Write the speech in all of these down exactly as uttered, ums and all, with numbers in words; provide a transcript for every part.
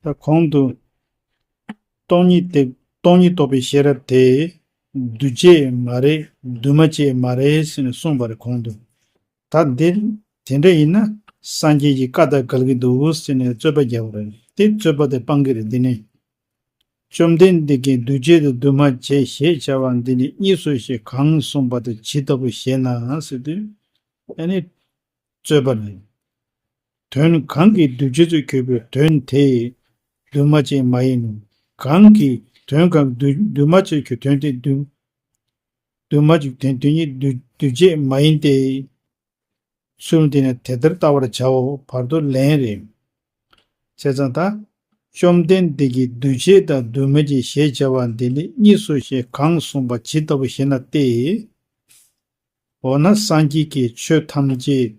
ད་གོང་དུ་སྟོང་ཉིད་དེ་སྟོང་ཉིད་རྟོགས་པའི་ཤེས་རབ་དེ་འདུས་བྱས་མ་རེད། འདུས་མ་བྱས་མ་རེད་ཟེར་ནས་གསུངས་པ་རེད་གོང་དུ། ད་འདི་དེ་འདྲ་ཡིན་ན་སངས་རྒྱས་ཀྱི་བཀའ་དང་འགལ་གྱི་འདུག་ཟེར་ནས་རྩོད་པ་རྒྱག་པ་རེད། དེ་རྩོད་པ་དེ་སྤང་གི་རེད། འདི་ནི་བཅོམ་ལྡན་འདས་ཀྱིས་འདུས་བྱས་དང་འདུས་མ་བྱས་ཞེས་བྱ་བ་འདི་ནི་གཉིས་སོ་ཞེས་གང་གསུངས་པ་དང་ཇི་ལྟ་བུ་ཞེ་ན་ཟེར་དུས། ཨ་ནི་རྩོད་པ་ནི། དོན་གང་གིས་འདུས་བྱས་སུ་གྱུར་པའི་དོན་དེ་འདུས་མ་བྱས་མ་ཡིན་ནོ། གང་གིས་དོན་གང་འདུས་འདུས་མ་བྱས་ཀྱི་དོན་དེ་འདུས་འདུས་མ་བྱས་དོན་དེ་ཉིད་འདུས་འདུས་བྱས་མ་ཡིན་ཏེ། ཚུལ་འདི་ནི་དེ་ལྟར་བལྟ་བར་བྱའོ། བར་དུ་ལན་རེ། བྱས་ཙང་ད། བཅོམ་ལྡན་འདས་ཀྱིས་འདུས་བྱས་དང་འདུས་མ་བྱས་ཞེས་བྱ་བ་འདི་ནི་གཉིས་སོ་ཞེས་གང་གསུངས་པ་ཇི་ལྟ་བུ་ཞེ་ན་སྟེ། འོ་ན་སངས་རྒྱས་ཀྱིས་ཆོས་ཐམས་ཅད་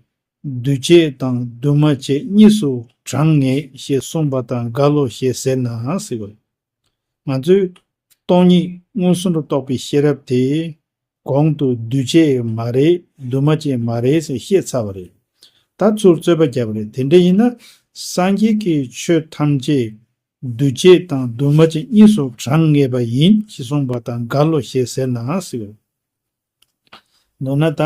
འདུས་བྱས་དང་འདུས་མ་བྱས་གཉིས་སུ་གྲངས་ངེས་ཞེས་གསུངས་པ་དང་འགལ་ལོ་ཞེས་ཟེར་ན་ཟེར་བ། ང་ཚོས་སྟོང་ཉིད་མངོན་སུམ་དུ་རྟོགས་པའི་ཤེས་རབ་དེ་གོང་དུ་འདུས་བྱས་མ་རེད། འདུས་མ་བྱས་མ་རེད་ཟེར་བཤད་ཚར་བ་རེད། ད་ཚུར་རྩོད་པ་བརྒྱབ་པ་རེད། དེ་འདྲ་ཡིན་ན་སངས་རྒྱས་ཀྱིས་ཆོས་ཐམས་ཅད་འདུས་བྱས་དང་འདུས་མ་བྱས་གཉིས་སུ་གྲངས་ངེས་པ་ཡིན་ཞེས་གསུངས་པ་དང་འགལ་ལོ་ཞེས་ཟེར་ན་ཟེར་བ། མདོར་ན་ད་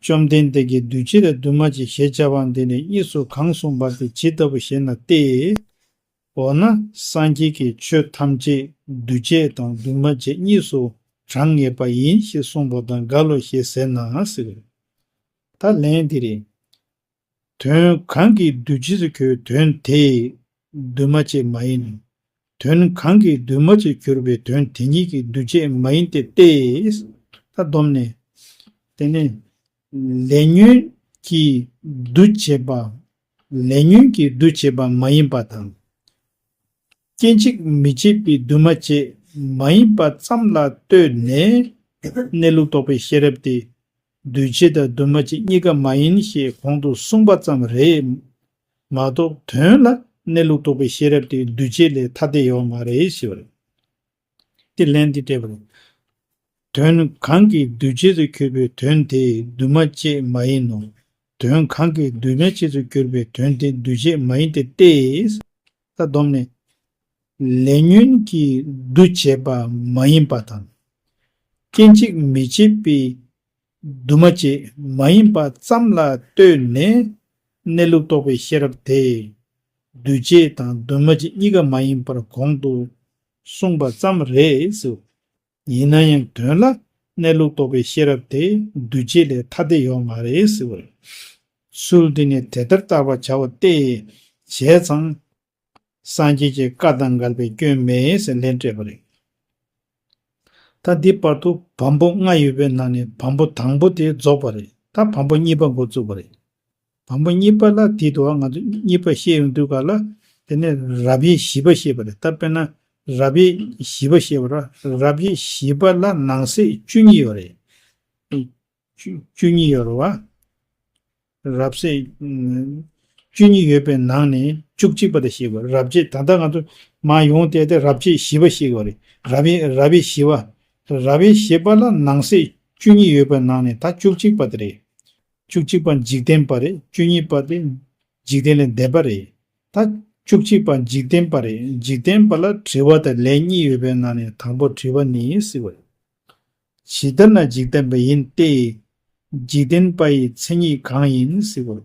བཅོམ་ལྡན་འདས་ཀྱིས་འདུས་བྱས་དང་འདུས་མ་བྱས་ཞེས་བྱ་བ་འདི་ནི་གཉིས་སུ་གང་གསུངས་པ་དེ་ཇི་ལྟ་བུ་ཞེ་ན་སྟེ། འོ་ན་སངས་རྒྱས་ཀྱིས་ཆོས་ཐམས་ཅད་འདུས་བྱས་དང་འདུས་མ་བྱས་གཉིས་སུ་གྲངས་ངེས་པ་ཡིན་ཞེས་གསུངས་པ་དང་འགལ་ལོ་ཞེས་ཟེར་ན་ཟེར། ད་ལན་འདི་རེད། དོན་གང་གིས་འདུས་བྱས་སུ་གྱུར་དོན་དེ་འདུས་མ་བྱས་མ་ཡིན། དོན་གང་གིས་འདུས་མ་བྱས་གྱུར་པའི་དོན་དེ་ཉིད་ཀྱིས་འདུས་བྱས་མ་ཡིན་ཏེ་སྟེ། ད་སྡོམ་ནས། དེ་ནི་ལས་ཉོན་གྱིས་འདུ་བྱེད་པ། ལས་ཉོན་གྱིས་འདུ་བྱེད་པ་མ་ཡིན་པ་དང་། སྐྱེ་འཇིག་མི་བྱེད་པའི་འདུས་མ་བྱས་མ་ཡིན་པ་ཙམ་ལ་ལྟོས་ནས་གནས་ལུགས་རྟོགས་པའི་ཤེས་རབ་དེ་འདུས་བྱས་དང་འདུས་མ་བྱས་གཉིས་ཀ་མ་ཡིན་ཞེས་གོང་དུ་གསུངས་པ་ཙམ་རེད་མ་གཏོགས། དོན་ལ་གནས་ལུགས་རྟོགས་པའི་ཤེས་རབ་དེ་འདུས་བྱས་ལས་ཐ་དད་ཡོད་མ་རེད་ཞེས་པ་རེད། དེ་ལན་འདི་སྤྲད་པ་རེད། དོན་གང་གིས་འདུས་བྱས་སུ་གྱུར་པའི་དོན་དེ་འདུས་མ་བྱས་མ་ཡིན་ནོ། དོན་གང་གིས་འདུས་མ་བྱས་སུ་གྱུར་པའི་དོན་དེ་འདུས་བྱས་མ་ཡིན་ཏེ་སྟེ། ད་སྡོམ་ནས། ལས་ཉོན་གྱིས་འདུ་བྱེད་པ་མ་ཡིན་པ་དང་། སྐྱེ་འཇིག་མི་བྱེད་པའི་འདུས་མ་བྱས་མ་ཡིན་པ་ཙམ་ལ་ལྟོས་ནས་གནས་ལུགས་རྟོགས་པའི་ཤེས་རབ་དེ་འདུས་བྱས་དང་འདུས་མ་བྱས་གཉིས་ཀ་མ་ཡིན་པར་གོང་དུ་གསུངས་པ་ཙམ་རེད་ཟེར། ཡིན་ན་ཡང་དོན་ལ་གནས་ལུགས་རྟོགས་པའི་ཤེས་རབ་དེ་འདུས་བྱས་ལས་ཐ་དད་ཡོད་མ་རེད་ཟེར་བ་རེད། ཚུལ་འདི་ནི་དེ་ལྟར་བལྟ་བར་བྱའོ་སྟེ། བྱས་ཙང་། སངས་རྒྱས་ཀྱི་བཀའ་དང་འགལ་བའི་སྐྱོན་མེད་ཟེར་ལན་སྤྲད་པ་རེད། ད་འདི་བར་དུ་བམ་པོ་ལྔ་ཡོད་པའི་ནང་ནས་བམ་པོ་དང་པོ་དེ་རྫོགས་པ་རེད། ད་བམ་པོ་གཉིས་པ་འགོ་བཙུགས་པ་རེད། བམ་པོ་གཉིས་པ་ལ་དེ་དུ་བ་ང་ཚོ་གཉིས་པ་བཤད་ཡོང་དུས་ག་ལ། དེ་ནས་རབ་དབྱེ་བཞི་པ་བཤད་པ་རེད། ད་དཔེར་ན་རབ་དབྱེ་བཞི་པ་བཤད་པ་ར། རབ་དབྱེ་བཞི་པ་ལ་ནང་གསེས་བཅུ་གཉིས་ཡོད་རེད། བཅུ་བཅུ་གཉིས་ཡོད་རེད་བ། རབ་གསལ། ཨུམ། བཅུ་གཉིས་ཡོད་པའི་ནང་ནས་བཅུ་གཅིག་པ་དེ་ཤེས་དགོས། རབ་བྱེད་ད་ལྟ་ང་ཚོ་མ་ཡོང་དེ་དེ་རབ་བྱེད་བཞི་པ་ཤེས་དགོས་རེད། རབ་བྱེད་རབ་བྱེད་བཞི་པ། རབ་བྱེད་བཞི་པ་ལ་ནང་གསེས་བཅུ་གཉིས་ཡོད་པའི་ནང་ནས་ད་བཅུ་གཅིག་པ་དེ་རེད། བཅུ་གཅིག་པ་འཇིག་རྟེན་པ་རེད། བཅུ་གཉིས་པ་དེ་འཇིག་རྟེན་ལས་འདས་པ་རེད། ད་བཅུ་གཅིག་པ་འཇིག་རྟེན་པ་རེད། འཇིག་རྟེན་པ་ལ་དྲི་བ་དང་ལན་གཉིས་ཡོད་པའི་ནང་ནས་དང་པོ་དྲི་བ་ནི་ཟེར་བ་རེད། ཇི་ལྟར་ན་འཇིག་རྟེན་པ་ཡིན་ཏེ། འཇིག་རྟེན་པ་ཡི་མཚན་ཉིད་གང་ཡིན་ཟེར་བ།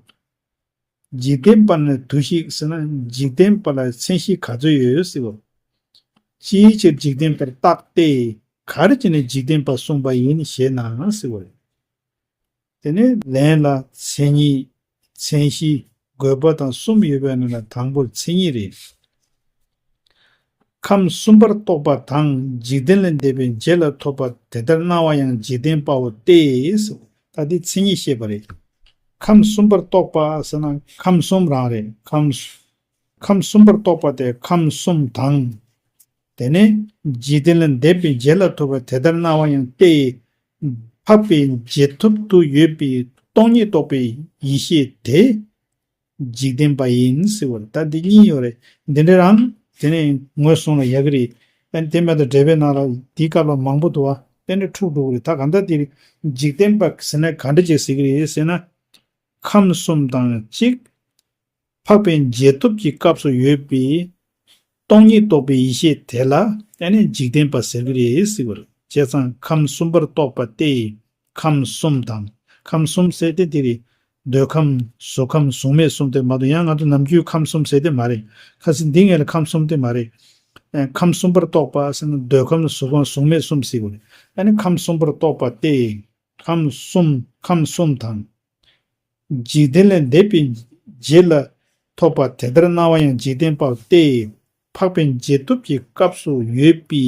འཇིག་རྟེན་པ་ནི་དུ་ཞིག་ཟེར་ན་འཇིག་རྟེན་པ་ལ་མཚན་གཞི་ག་ཚོད་ཡོད་ཟེར་བ། ཅིའི་ཕྱིར་འཇིག་རྟེན་པར་བརྟགས་ཏེ། ག་རེ་བྱས་ནས་འཇིག་རྟེན་པ་གསུངས་པ་ཡིན་ཞེ་ན་ཟེར་བ་རེད། དེ་ནས་ལན་ལ་མཚན་ཉིད། མཚན་གཞི། དགོས་པ་དང་གསུམ་ཡོད་པའི་ནང་ནས་དང་པོ་མཚན་ཉིད་རེད། ཁམས་གསུམ་པར་གཏོགས་པ་དང་འཇིག་རྟེན་ལས་འདས་པའི་རྗེས་ལ་ཐོབ་པ་དེ་ལྟར་སྣང་བ་ཡང་འཇིག་རྟེན་པའོ་སྟེ། ད་འདི་མཚན་ཉིད་བཤད་པ་རེད། ཁམས་གསུམ་པར་གཏོགས་པ་ཟེར་ན་ཁམས་གསུམ་རང་རེད། ཁམས་ཁམས་གསུམ་པར་གཏོགས་པ་དེ་ཁམས་གསུམ་དང་། དེ་ནས་འཇིག་རྟེན་ལས་འདས་པའི་རྗེས་ལ་ཐོབ་པ་དེ་ལྟར་སྣང་བ་ཡང་སྟེ། འཕགས་པའི་རྗེས་ཐོབ་ཏུ་ཡོད་པའི་སྟོང་ཉིད་རྟོགས་པའི་ཡེ་ཤེས་དེ་འཇིག་རྟེན་པ་ཡིན་ཟེར་བ་རེད། ད་འདི་གཉིས་ཡོད་རེད། འདི་འདྲ་རང་དེ་ནས་ངོས་བཟུང་ལ་ཡག་གི་རེད། ཨ་ནི་དེ་མ་གཏོགས་འགྲེལ་པའི་ནང་ལ་དེའི་སྐབས་ལ་མང་པོ་འདུག་བ། དེ་འདྲ་འཁྲུག་འགྲོ་གི་རེད། ད་ག་འདྲ་དེ་འཇིག་རྟེན་པ་ཟེར་ན་ག་འདྲ་ཅིག་ཟེར་གི་རེད་ཟེར་ན། ཁམས་གསུམ་དང་གཅིག་འཕགས་པའི་རྗེས་ཐོབ་ཀྱི་སྐབས་སུ་ཡོད་པའི་ སྟོང་ཉིད་རྟོགས་པའི་ཡེ་ཤེས་དེ་ལ་ཨ་ནི་འཇིག་རྟེན་པ་ཟེར་གྱི་རེད་ཟེར་བ་རེད། བྱས་ཙང་ཁམས་གསུམ་པར་གཏོགས་པ་སྟེ། ཁམས་གསུམ་དང་། ཁམས་གསུམ་ཟེར་དེ་དེ་རེད། འདོད་ཁམས་གཟུགས་ཁམས་གཟུགས་མེད་གསུམ་དེ་མ་གཏོགས། ཡང་ང་ཚོ་ནམ་རྒྱུན་ཁམས་གསུམ་ཟེར་དེ་མ་རེད། ཁ་སང་འདི་ངས་ལ་ཁམས་གསུམ་དེ་མ་རེད། ཨ། ཁམས་གསུམ་པར་གཏོགས་པ་ཟེར་ན་འདོད་ཁམས་གཟུགས་ཁམས་གཟུགས་མེད་གསུམ་ཟེར་བ་རེད། ཨ་ནི་ཁམས་གསུམ་པར་གཏོགས་པ་སྟེ། ཁམས་གསུམ། ཁམས་གསུམ་དང་། འཇིག་རྟེན་ལས་འདས་པའི་རྗེས་ལ་ཐོབ་པ་དེ་ལྟར་སྣང་བ་ཡང་འཇིག་རྟེན་པ་སྟེ། འཕགས་པའི་རྗེས་ཐོབ་ཀྱི་སྐབས་སུ་ཡོད་པའི་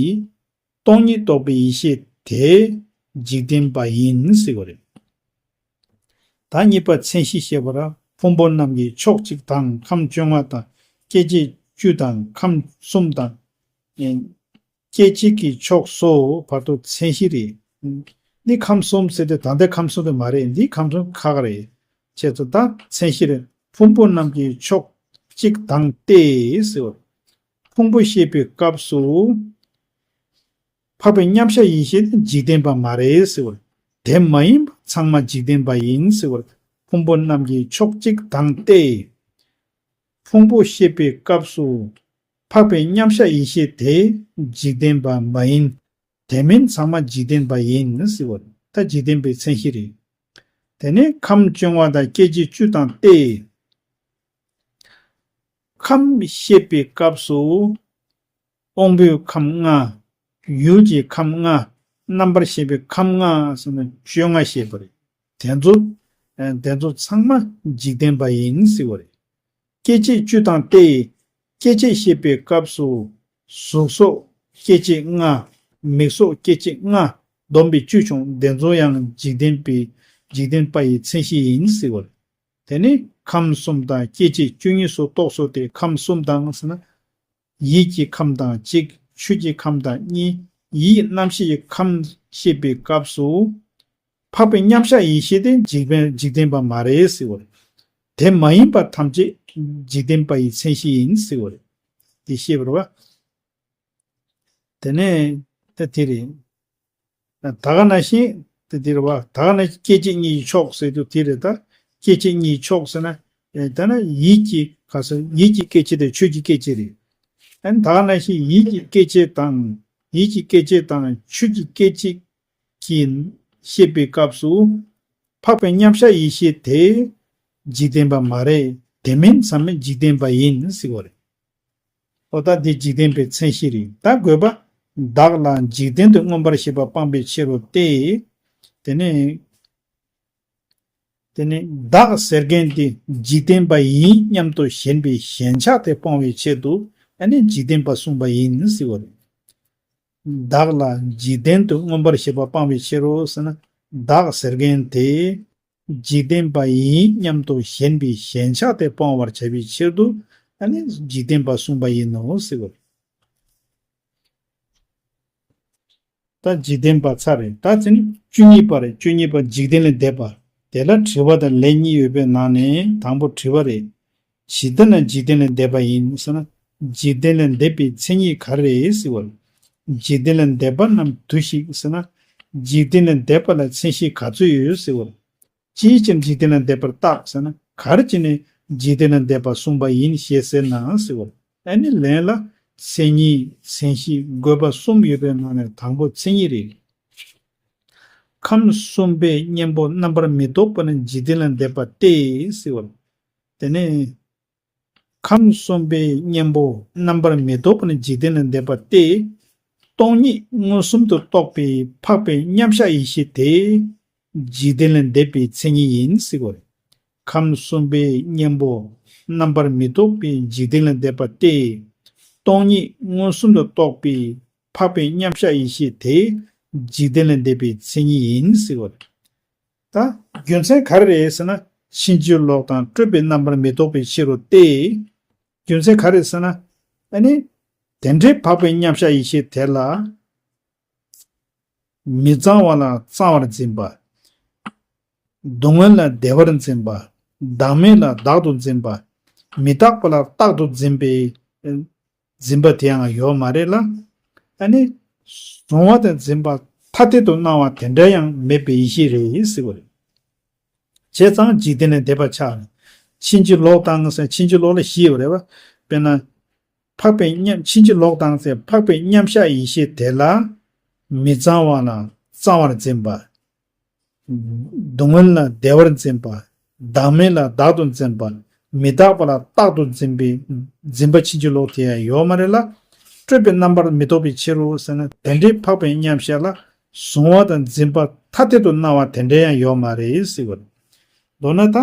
སྟོང་ཉིད་རྟོགས་པའི་ཡེ་ཤེས་དེ་འཇིག་རྟེན་པ་ཡིན་ཟེར་བ་རེད། ད་གཉིས་པ་མཚན་གཞི་བཤད་པ་ལ། ཕུང་པོ་རྣམས་ཀྱི་ཕྱོགས་གཅིག་དང་། ཁམས་བཅོ་ལྔ་དང་། སྐྱེ་མཆེད་བཅུ་དང་། ཁམས་གསུམ་དང་། སྐྱེ་མཆེད་ཀྱི་ཕྱོགས་སོ། བར་དུ་མཚན་གཞི་རེད། འདི་ཁམས་གསུམ་ཟེར་ཏེ་ད་ལྟའི་ཁམས་གསུམ་དེ་མ་རེད། འདི་ཁམས་གསུམ་ཁག་རེད། བྱས་ཙང་ད་མཚན་གཞི་རེད། ཕུང་པོ་རྣམས་ཀྱི་ཕྱོགས་གཅིག་དང་སྟེ་ཟེར་བ། ཕུང་པོ་བཤད་པའི་སྐབས་སུ་འཕགས་པའི་མཉམ་གཞག་ཡེ་ཤེས་ནི་འཇིག་རྟེན་པ་མ་རེད་ཟེར་བ། དེ་མ་ཡིན་པ་ཚང་མ་འཇིག་རྟེན་པ་ཡིན་ཟེར་བ། ཕུང་པོ་རྣམས་ཀྱི་ཕྱོགས་གཅིག་དང་སྟེ། ཕུང་པོ་བཤད་པའི་སྐབས་སུ་འཕགས་པའི་མཉམ་གཞག་ཡེ་ཤེས་དེ་འཇིག་རྟེན་པ་མ་ཡིན། དེ་མིན་ཚང་མ་འཇིག་རྟེན་པ་ཡིན་ཟེར་བ། ད་འཇིག་རྟེན་པའི་མཚན་གཞི་རེད། དེ་ནས་ཁམས་བཅོ་ལྔ་དང་སྐྱེ་མཆེད་བཅུ་དང་སྟེ། ཁམས་བཤད་པའི་སྐབས་སུ་དབང་པོའི་ཁམས་ལྔ། ཡུལ་གྱི་ཁམས་ལྔ། རྣམ་པར་ཤེས་པའི་ཁམས་ལྔ་ཟེར་ན་བཅོ་ལྔ་བཤད་པ་རེད། དེ་ཚོ། ཨ། དེ་ཚོ་ཚང་མ་འཇིག་རྟེན་པ་ཡིན་ཟེར་བ་རེད། སྐྱེ་མཆེད་བཅུ་དང་སྟེ། སྐྱེ་མཆེད་བཤད་པའི་སྐབས་སུ་གཟུགས་སོགས་སྐྱེ་མཆེད་ལྔ། མིག་སོགས་སྐྱེ་མཆེད་ལྔ། བསྡོམས་པས་བཅུ་བྱུང་། དེ་ཚོ་ཡང་འཇིག་རྟེན་པའི་འཇིག་རྟེན་པ་ཡི་མཚན་གཞི་ཡིན་ཟེར་བ་རེད། དེ་ནི་ཁམས་གསུམ་དང་སྐྱེ་མཆེད་བཅུ་གཉིས་སུ་གཏོགས་སོ་སྟེ། ཁམས་གསུམ་དང་ཟེར་ན། ཡིད་ཀྱི་ཁམས་དང་གཅིག་ཆོས་ཀྱི་ཁམས་དང་གཉིས། ཡིད་རྣམ་ཤེས་ཀྱི་ཁམས་བཤད་པའི་སྐབས་སུ། འཕགས་པའི་མཉམ་གཞག་ཡེ་ཤེས་དེ་འཇིག་པའི་འཇིག་རྟེན་པ་མ་རེད་ཟེར་བ་རེད། དེ་མ་ཡིན་པ་ཐམས་ཅད་འཇིག་རྟེན་པ་ཡི་མཚན་གཞི་ཡིན་ཟེར་བ་རེད། དེ་ཤེས་པར་བ། དེ་ནས་ད་དེ་རེད། ད་ག་ནང་བཞིན་དེ་དེ་རེད་བ། ད་ག་ནང་བཞིན་སྐྱེ་མཆེད་གཉིས་ཀྱི་ཕྱོགས་ཟེར་དུས་དེ་རེད། ད་སྐྱེ་མཆེད་གཉིས་ཕྱོགས་ཟེར་ན། ཨེ། ད་ན་ཡིད་ཀྱི་ག་ས་ཡིད་ཀྱི་སྐྱེ་མཆེད་དེ་ཆོས་ཀྱི་སྐྱེ་མཆེད་རེད། ཨ་ནི་ད་ག་ནང་བཞིན་ཡིད་ཀྱི་སྐྱེ་མཆེད་དང་། ཡིད་ཀྱི་སྐྱེ་མཆེད་དང་ཆོས་ཀྱི་སྐྱེ་མཆེད་ཀྱིས་བཤད་པའི་སྐབས་སུ། འཕགས་པའི་མཉམ་གཞག་ཡེ་ཤེས་དེ་འཇིག་རྟེན་པ་མ་རེད། དེ་མིན་ཚང་མ་འཇིག་རྟེན་པ་ཡིན་ཟེར་བ་རེད། ཨོ་ད་འདི་འཇིག་རྟེན་པའི་མཚན་གཞི་རེད། ད་དགོས་པ། བདག་ལ་འཇིག་རྟེན་དུ་མངོན་པར་ཞེན་པ་སྤངས་པའི་ཕྱིར་རོ་སྟེ། དེ་ནས། དེ་ནས་བདག་ཟེར་མཁན་དེ་འཇིག་རྟེན་པ་ཡིན་སྙམ་དུ་ཞེན་པའི་ཞེན་ཆགས་དེ་སྤོང་བའི་ཆེད་དུ་ཨ་ནི་འཇིག་རྟེན་པ་གསུངས་པ་ཡིན་ཟེར་བ་རེད། བདག་ལ་འཇིག་རྟེན་དུ་མངོན་པར་ཞེན་པ་སྤངས་པའི་ཕྱིར་རོ་ཟེར་ན། བདག་ཟེར་མཁན་དེ་འཇིག་རྟེན་པ་ཡིན་སྙམ་དུ་ཞེན་པའི་ཞེན་ཆགས་དེ་སྤོང་བར་བྱ་བའི་ཕྱིར་དུ་ཨ་ནི་འཇིག་རྟེན་པ་གསུངས་པ་ཡིན་ནོ་ཟེར་བ་རེད། ད་འཇིག་རྟེན་པ་ཚར་རེད། ད་ཚེ་ནི་བཅུ་གཉིས་པ་རེད། བཅུ་གཉིས་པ་འཇིག་རྟེན་ལས་འདས་པ། དེ་ལ་དྲི་བ་དང་ལན་གཉིས་ཡོད་པའི་ནང་ནས་དང་པོ་དྲི་བ་རེད། ཇི་ལྟར་ན་འཇིག་རྟེན་ལས་འདས་པ་ཡིན་ཟེར་ན། འཇིག་རྟེན་ལས་འདས་པའི་མཚན་ཉིད་ག་རེ་རེད་ཟེར་བ་རེད། འཇིག་རྟེན་ལས་འདས་པ་རྣམས་དུ་ཞིག་ཟེར་ན། འཇིག་རྟེན་ལས་འདས་པ་ལ་མཚན་གཞི་ག་ཚོད་ཡོད་ཟེར་བ་རེད། ཅིའི་ཕྱིར་འཇིག་རྟེན་ལས་འདས་པར་བརྟག་ཟེར་ན། ག་རེ་བྱས་ནས་འཇིག་རྟེན་ལས་འདས་པ་གསུངས་པ་ཡིན་ཞེས་ཟེར་ན་ཟེར་བ། ཨ་ནི་ལན་ལ། མཚན་ཉིད། མཚན་གཞི། དགོས་པ་གསུམ་ཡོད་པའི་ནང་ནས་དང་པོ་མཚན་ཉིད་རེད། ཁམས་གསུམ་པའི་གཉེན་པོ་རྣམ་པར་མི་རྟོག་པ་ནི་འཇིག་རྟེན་ལས་འདས་པ་སྟེ་ཟེར་བ། དེ་ནས། ཁམས་གསུམ་པའི་གཉེན་པོ་རྣམ་པར་མི་རྟོག་པ་ནི་འཇིག་རྟེན་ལས་འདས་པ་སྟེ། སྟོང་ཉིད་མངོན་སུམ་དུ་རྟོགས་པའི་འཕགས་པའི་མཉམ་གཞག་ཡེ་ཤེས་དེ་འཇིག་རྟེན་ལས་འདས་པའི་མཚན་ཉིད་ཡིན་ཟེར་བ་རེད། ཁམས་གསུམ་པའི་གཉེན་པོ་རྣམ་པར་མི་རྟོག་པའི་འཇིག་རྟེན་ལས་འདས་པ་སྟེ། སྟོང་ཉིད་མངོན་སུམ་དུ་རྟོགས་པའི་འཕགས་པའི་མཉམ་གཞག་ཡེ་ཤེས་དེ་འཇིག་རྟེན་ལས་འདས་པའི་མཚན་ཉིད་ཡིན་ཟེར་བ་རེད། ད་རྒྱུ་མཚན་ག་རེ་རེད་ཟེར་ན། ཕྱིན་ཅི་ལོག་དང་སྤྲོས་པའི་རྣམ་པར་མི་རྟོག་པའི་ཕྱིར་རོ་སྟེ། རྒྱུ་མཚན་ག་རེ་ཟེར་ན། ཨ་ནི། དེ་འདྲའི་འཕགས་པའི་མཉམ་གཞག་ཡེ་ཤེས་དེ་ལ། མི་གཙང་བ་ལ་གཙང་བར་འཛིན་པ། སྡུག་བསྔལ་ལ་བདེ་བར་འཛིན་པ། བདག་མེད་ལ་བདག་ཏུ་འཛིན་པ། མི་རྟག་པ་ལ་རྟག་ཏུ་འཛིན་པའི། འཛིན་པ་དེའང་ཡོད་མ་རེད་ལ། ཨ་ནི། གཟུང་བ་དང་འཛིན་པ་ཐ་དད་དུ་སྣང་བ་དེ་འདྲ་ཡང་མེད་པའི་ཡེ་ཤེས་རེད་ཟེར་བ་རེད། བྱས་ཙང་འཇིག་རྟེན་ལས་འདས་པ་ཆགས་རེད། ཕྱིན་ཅི་ལོག་དང་ཟེར། ཕྱིན་ཅི་ལོག་ལ་བཞི་ཡོད་རེད་བ། དཔེར་ན། འཕགས་པའི་མཉམ་ཕྱིན་ཅི་ལོག་དང་ཟེར་འཕགས་པའི་མཉམ་གཞག་ཡེ་ཤེས་དེ་ལ་མི་གཙང་བ་ལ་གཙང་བར་འཛིན་པ། སྡུག་བསྔལ་ལ་བདེ་བར་འཛིན་པ། བདག་མེད་ལ་བདག་ཏུ་འཛིན་པ། མི་རྟག་པ་ལ་རྟག་ཏུ་འཛིན་པའི་འཛིན་པ་ཕྱིན་ཅི་ལོག་དེ་ཡང་ཡོད་མ་རེད་ལ། སྤྲོས་པའི་རྣམ་པར་མི་རྟོག་པའི་ཕྱིར་རོ་ཟེར་ན་དེ་འདྲའི་འཕགས་པའི་མཉམ་གཞག་ལ་གཟུང་བ་དང་འཛིན་པ་ཐ་དད་དུ་སྣང་བ་དེ་འདྲ་ཡང་ཡོད་མ་རེད་ཟེར་བ་རེད། མདོར་ན་ད་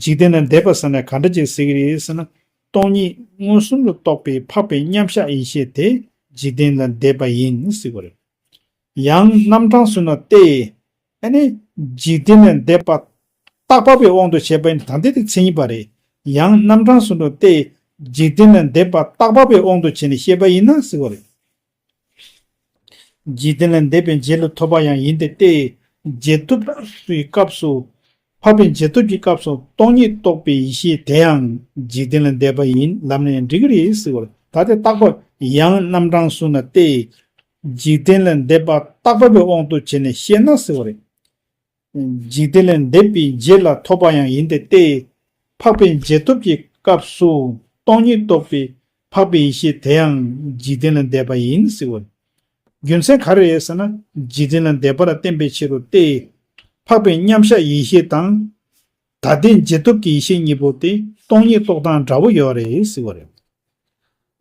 འཇིག་རྟེན་ལས་འདས་པ་ཟེར་ན་ག་འདྲ་ཅིག་ཟེར་གི་རེད་ཟེར་ན། སྟོང་ཉིད་མངོན་སུམ་དུ་རྟོགས་པའི་འཕགས་པའི་མཉམ་གཞག་ཡེ་ཤེས་དེ་འཇིག་རྟེན་ལས་འདས་པ་ཡིན་ཟེར་བ་རེད། ཡང་རྣམ་གྲངས་སུ་ན་སྟེ། ཨ་ནི། འཇིག་རྟེན་ལས་འདས་པ་བརྟག་པ་པའི་དབང་དུ་བྱས་པ་ཡིན་ད་འདི་དེ་མཚན་ཉིད་པ་རེད། ཡང་རྣམ་གྲངས་སུ་ན་སྟེ། འཇིག་རྟེན་ལས་འདས་པ་བརྟག་པ་པའི་དབང་དུ་བྱས་ནས་བཤད་པ་ཡིན་ན་ཟེར་བ་རེད། འཇིག་རྟེན་ལས་འདས་པའི་རྗེས་ལ་ཐོབ་པ་ཡང་ཡིན་ཏེ་སྟེ། རྗེས་ཐོབ་ཀྱི་སྐབས་སུ། འཕགས་པའི་རྗེས་ཐོབ་ཀྱི་སྐབས་སུ་སྟོང་ཉིད་རྟོགས་པའི་ཡེ་ཤེས་དེ་ཡང་འཇིག་རྟེན་ལས་འདས་པ་ཡིན་ལབ་ནས་འགྲིག་གི་རེད་ཟེར་བ་རེད། ད་དེ་བརྟག་པ་ཡང་རྣམ་གྲངས་སུ་ན་སྟེ། འཇིག་རྟེན་ལས་འདས་པ་བརྟག་པ་པའི་དབང་དུ་བྱས་ནས་བཤད་ན་ཟེར་བ་རེད། འཇིག་རྟེན་ལས་འདས་པའི་རྗེས་ལ་ཐོབ་པ་ཡང་ཡིན་ཏེ་སྟེ། འཕགས་པའི་རྗེས་ཐོབ་ཀྱི་སྐབས་སུ་སྟོང་ཉིད་རྟོགས་པའི་འཕགས་པའི་ཡེ་ཤེས་དེ་ཡང་འཇིག་རྟེན་ལས་འདས་པ་ཡིན་ཟེར་བ་རེད། རྒྱུ་མཚན་ག་རེ་རེད་ཟེར་ན། འཇིག་རྟེན་ལས་འདས་པ་ལ་བརྟེན་པའི་ཕྱིར་རོ་སྟེ། འཕགས་པའི་མཉམ་གཞག་ཡེ་ཤེས་དང་། ད་ལྟའི་རྗེས་ཐོབ་ཀྱི་ཡེ་ཤེས་གཉིས་པོ་དེ་སྟོང་ཉིད་རྟོགས་སྟངས་འདྲ་བོ་ཡོད་རེད་ཟེར་བ་རེད།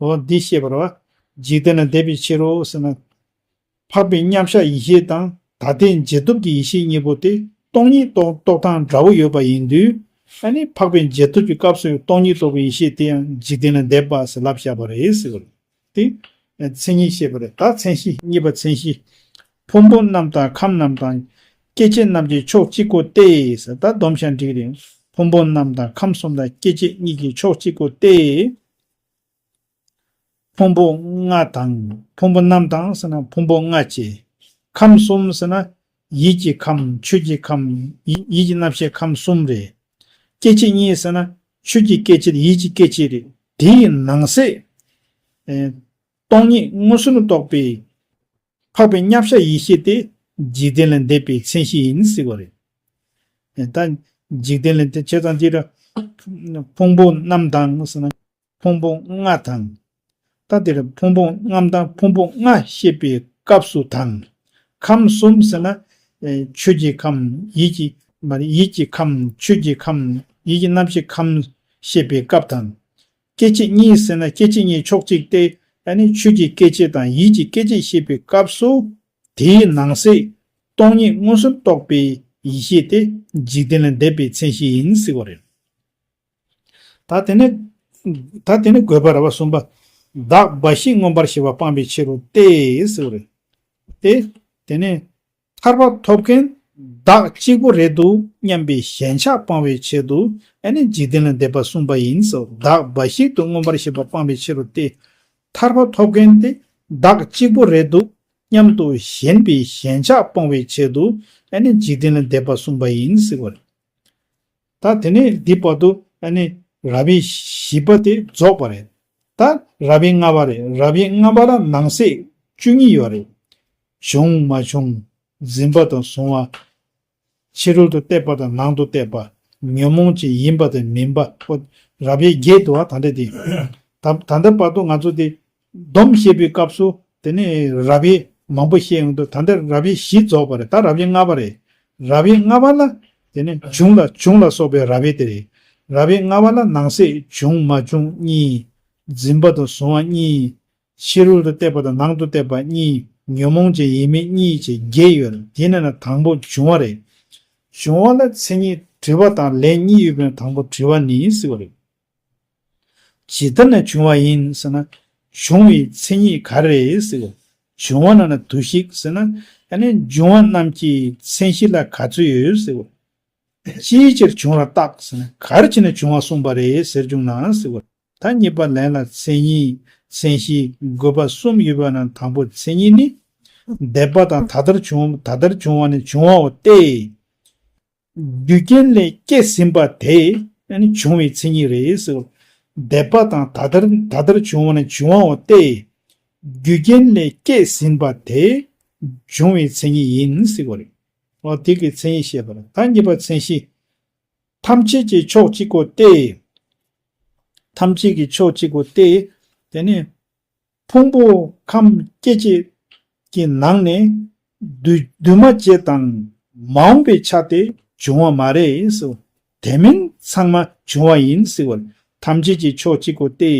འོ་འདི་ཤེས་པ་རེད་བ། འཇིག་རྟེན་ལས་འདས་པའི་ཕྱིར་རོ་ཟེར་ན། འཕགས་པའི་མཉམ་གཞག་ཡེ་ཤེས་དང་ད་ལྟའི་རྗེས་ཐོབ་ཀྱི་ཡེ་ཤེས་གཉིས་པོ་དེ་སྟོང་ཉིད་རྟོགས་རྟོགས་སྟངས་འདྲ་བོ་ཡོད་པ་ཡིན་དུས། ཨ་ནི་འཕགས་པའི་རྗེས་ཐོབ་ཀྱི་སྐབས་སུ་སྟོང་ཉིད་རྟོགས་པའི་ཡེ་ཤེས་དེ་ཡང་འཇིག་རྟེན་ལས་འདས་པ་ཟེར་ལབ་བཞག་པ་རེད་ཟེར་བ་རེད། དེ་མཚན་ཉིད་བཤད་པ་རེད། ད་མཚན་གཞི་གཉིས་པ་མཚན་གཞི། ཕུང་པོ་རྣམས་དང་ཁམས་རྣམས་དང་། སྐྱེ་མཆེད་རྣམས་ཀྱི་ཕྱོགས་གཅིག་པོ་སྟེ་ཟེར་ད་སྡོམ་བྱ་འགྲིག་རེད། ཕུང་པོ་རྣམས་དང་ཁམས་གསུམ་དང་སྐྱེ་མཆེད་གཉིས་ཀྱི་ཕྱོགས་གཅིག་པོ་སྟེ། ཕུང་པོ་ལྔ་དང་ཕུང་པོ་རྣམས་དང་ཟེར་ན་ཕུང་པོ་ལྔ་བཅས། ཁམས་གསུམ་ཟེར་ན་ཡིད་ཀྱི་ཁམས་ཆོས་ཀྱི་ཁམས་ཡིད་ཡིད་ཀྱི་རྣམ་ཤེས་ཁམས་གསུམ་རེད། སྐྱེ་མཆེད་གཉིས་ཟེར་ན་ཆོས་ཀྱི་སྐྱེ་མཆེད་ཡིད་ཀྱི་སྐྱེ་མཆེད་རེད། དེའི་ནང་གསེས། ཨེ། སྟོང་ཉིད་མངོན་སུམ་དུ་རྟོགས་པའི་འཕགས་པའི་མཉམ་གཞག་ཡེ་ཤེས་དེ་འཇིག་རྟེན་ལས་འདས་པའི་མཚན་གཞི་ཡིན་ཟེར་བ་རེད། ཨེ་ད་འཇིག་རྟེན་ལས་འདས་བྱས་ཙང་འདི་ལ་ཕུང་པོ་རྣམས་དང་ཟེར་ན། ཕུང་པོ་ལྔ་དང་། ད་འདིར་ཕུང་པོ་རྣམས་དང་ཕུང་པོ་ལྔ་བཤད་པའི་སྐབས་སུ་དང་། ཁམས་གསུམ་ཟེར་ན། ཨེ་ཆོས་ཀྱི་ཁམས་ཡིད་ཀྱི་མ་རེད་ཡིད་ཀྱི་ཁམས་ཆོས་ཀྱི་ཁམས་ཡིད་ཀྱི་རྣམ་ཤེས་ཁམས་བཤད་པའི་སྐབས་དང་། སྐྱེ་མཆེད་གཉིས་ཟེར་ན་སྐྱེ་མཆེད་གཉིས་ཕྱོགས་གཅིག་སྟེ་ཨ་ནི་ཆོས་ཀྱི་སྐྱེ་མཆེད་དང་ཡིད་ཀྱི་སྐྱེ་མཆེད་བཤད་པའི་སྐབས་སུ། དེའི་ནང་གསེས་སྟོང་ཉིད་མངོན་སུམ་རྟོགས་པའི་ཡེ་ཤེས་དེ་འཇིག་རྟེན་ལས་འདས་པའི་མཚན་གཞི་ཡིན་ཟེར་བ་རེད། ད་དེ་ནས། ད་དེ་ནས་དགོས་པ་ར་བ་གསུམ་པ། བདག་འབའ་ཞིག་མངོན་པར་ཞི་བ་སྤང་བའི་ཕྱིར་རོ་སྟེ་ཟེར་བ་རེད། དེ། དེ་ནས། ཐར་པ་ཐོབ་མཁན་བདག་གཅིག་པུ་རེད་འདུག་སྙམ་པའི་ཞེན་ཆགས་སྤང་བའི་ཆེད་དུ་ཨ་ནི་འཇིག་རྟེན་ལས་འདས་པ་གསུངས་པ་ཡིན་ཟེར། བདག་འབའ་ཞིག་ཏུ་མངོན་པར་ཞི་བ་སྤང་བའི་ཕྱིར་རོ་སྟེ། ཐར་པ་ཐོབ་མཁན་དེ་བདག་གཅིག་པུ་རེད་འདུག་སྙམ་དུ་ཞེན་པའི་ཞེན་ཆགས་སྤོང་བའི་ཆེད་དུ་ཨ་ནི་འཇིག་རྟེན་ལས་འདས་པ་གསུངས་པ་ཡིན་ཟེར་བ་རེད། ད་དེ་ནས་འདི་བར་དུ་ཨ་ནི་རབ་དབྱེ་བཞི་པ་དེ་རྫོགས་པ་རེད། ད་རབ་དབྱེ་ལྔ་པ་རེད། རབ་དབྱེ་ལྔ་པ་ལ་ནང་གསེས་བཅུ་གཉིས་ཡོད་རེད། བྱུང་མ་བྱུང་། འཛིན་པ་དང་གཟུང་བ། ཕྱི་རོལ་དུ་གཏད་པ་དང་ནང་དུ་གཏད་པ། ཉོན་མོངས་ཅན་ཡིན་པ་དང་མིན་པ། ཨོ། རབ་དབྱེ་བརྒྱད་འདུག་བ་ད་ལྟ་དེ། ད་ད་ལྟ་བར་དུ་ང་ཚོ་དེ་སྡོམ་བཤད་པའི་སྐབས་སུ་དེ་ནས་རབ་དབྱེ་མང་པོ་བཤད་ཡོང་དུས་ད་ལྟ་རབ་དབྱེ་བཞི་རྫོགས་པ་རེད། ད་རབ་དབྱེ་ལྔ་པ་རེད། རབ་དབྱེ་ལྔ་པ་ལ་དེ་ནས་བྱུང་ལ་བྱུང་ལ་སོགས་པའི་རབ་དབྱེ་དེ་རེད། རབ་དབྱེ་ལྔ་པ་ལ་ནང་གསེས་བྱུང་མ་བྱུང་གཉིས། འཛིན་པ་དང་གཟུང་བ་གཉིས། ཕྱི་རོལ་དུ་གཏད་པ་དང་ནང་དུ་གཏད་པ་གཉིས། ཉོན་མོངས་ཅན་ཡིན་མིན་གཉིས་བཅས་བརྒྱད་ཡོད། དེ་ནས་ན་དང་པོ་བྱུང་བ་རེད། བྱུང་བ་ལ་མཚན་ཉིད་དྲི་བ་དང་ལན་གཉིས་ཡོད་པའི་དང་པོ་དྲི་བ་ནི་ཟེར་བ་རེད། ཇི་ལྟར་ན་བྱུང་བ་ཡིན་ཟེར་ན། བྱུང་བའི་མཚན་ཉིད་ག་རེ་རེད་ཟེར་བ། བྱུང་བ་ན་ན་དུ་ཞིག་ཟེར་ན། ཨ་ནི་འབྱུང་བ་རྣམས་ཀྱི་མཚན་གཞི་ལ་ག་ཚོད་ཡོད་ཟེར་བ། ཅིའི་ཕྱིར་བྱུང་བར་བརྟག་ཟེར་ན་ག་རེ་བྱས་ནས་བྱུང་བ་གསུངས་པ་རེད་ཟེར་བྱུང་ན་ཟེར་བ། ད་གཉིས་པ་ལན་ལ་མཚན་ཉིད་མཚན་གཞི་དགོས་པ་གསུམ་ཡོད་པ་ན་དང་པོ་མཚན་ཉིད་ནི། འདས་པ་དང་ད་ལྟར་བྱུང་ད་ལྟར་བྱུང་བ་ནི་བྱུང་བའོ་སྟེ། རྒྱུ་རྐྱེན་ལས་སྐྱེས་ཟིན་པ་དེ་ནི་བྱུང་བའི་མཚན་ཉིད་རེད་ཟེར། འདས་པ་དང་ད་ལྟར་ད་ལྟར་བྱུང་བ་ནི་བྱུང་བའོ་སྟེ། རྒྱུ་རྐྱེན་ལས་སྐྱེས་ཟིན་པ་དེ་བྱུང་བའི་མཚན་ཉིད་ཡིན་ཟེར་བ་རེད། འོ་དེ་གི་མཚན་ཉིད་བཤད་པ་རེད། ད་གཉིས་པ་མཚན་གཞི། ཐམས་ཅད་ཀྱི་ཕྱོགས་གཅིག་པོ་སྟེ། ཐམས་ཅད་ཀྱི་ཕྱོགས་གཅིག་པོ་སྟེ། དེ་ནི་ ཕུང་པོ་ཁམས་སྐྱེ་མཆེད་ཀྱི་ནང་ནས་འདུས་འདུས་མ་བྱས་དང་མ་འོངས་པའི་ཆ་སྟེ་འབྱུང་བ་མ་རེད་ཟེར། དེ་མིན་ཚང་མ་འབྱུང་བ་ཡིན་ཟེར་བ། ཐམས་ཅད་ཀྱི་ཕྱོགས་གཅིག་པོ་སྟེ།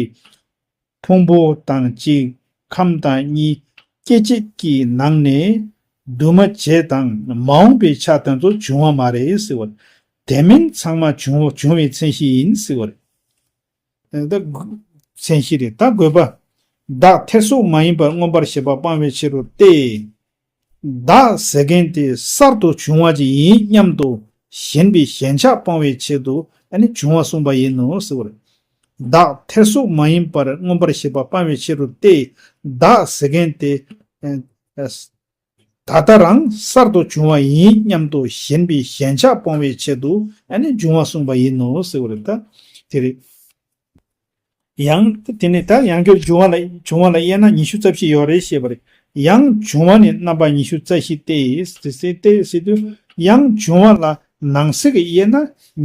ཕུང་པོ་དང་གཅིག་ཁམས་དང་གཉིས། སྐྱེ་མཆེད་ཀྱི་ནང་ནས་འདུས་མ་བྱས་དང་མ་འོངས་པའི་ཆ་དེ་ཚོ་འབྱུང་བ་མ་རེད་ཟེར་བ། དེ་མིན་ཚང་མ་འབྱུང་བ་འབྱུང་བའི་མཚན་གཞི་ཡིན་ཟེར་བ་རེད། ད་མཚན་གཞི་རེད། ད་དགོས་པ། བདག་ཐེར་ཟུག་མ་ཡིན་པར་མངོན་པར་ཤེས་པ་སྤང་བའི་ཕྱིར་རོ་སྟེ། བདག་ཟེར་མཁན་དེ་གསར་དུ་བྱུང་བ་ཅིག་ཡིན་སྙམ་དུ་ཞེན་པའི་ཞེན་ཆགས་སྤོང་བའི་ཆེད་དུ་ཨ་ནི་འབྱུང་བ་གསུངས་པ་ཡིན་ནོ་ཟེར་བ་རེད། བདག་ཐེར་ཟུག་མ་ཡིན་པར་མངོན་པར་ཤེས་པ་སྤང་བའི་ཕྱིར་རོ་སྟེ། བདག་ཟེར་མཁན་དེ་ཨ་ཨ་ད་ལྟ་རང་གསར་དུ་བྱུང་བ་ཡིན་སྙམ་དུ་ཞེན་པའི་ཞེན་ཆགས་སྤོང་བའི་ཆེད་དུ་ཨ་ནི་འབྱུང་བ་གསུངས་པ་ཡིན་ནོ་ཟེར་བ་རེད། ད་དེ་རེད། ཡང་དེ་ནས་ད་ཡང་སྒྱུར་འབྱུང་བ་ལ་འབྱུང་བ་ལ་དབྱེ་ན་ཉི་ཤུ་རྩ་བཞི་ཡོད་རེད་ཞེས་པ་རེད། ཡང་འབྱུང་བ་ནི་རྣམ་པ་ཉི་ཤུ་རྩ་བཞི་སྟེ། ཟེར་སྟེ་ཟེར་དུས་ཡང་འབྱུང་བ་ལ་ནང་གསེས་ཀྱི་དབྱེ་ན་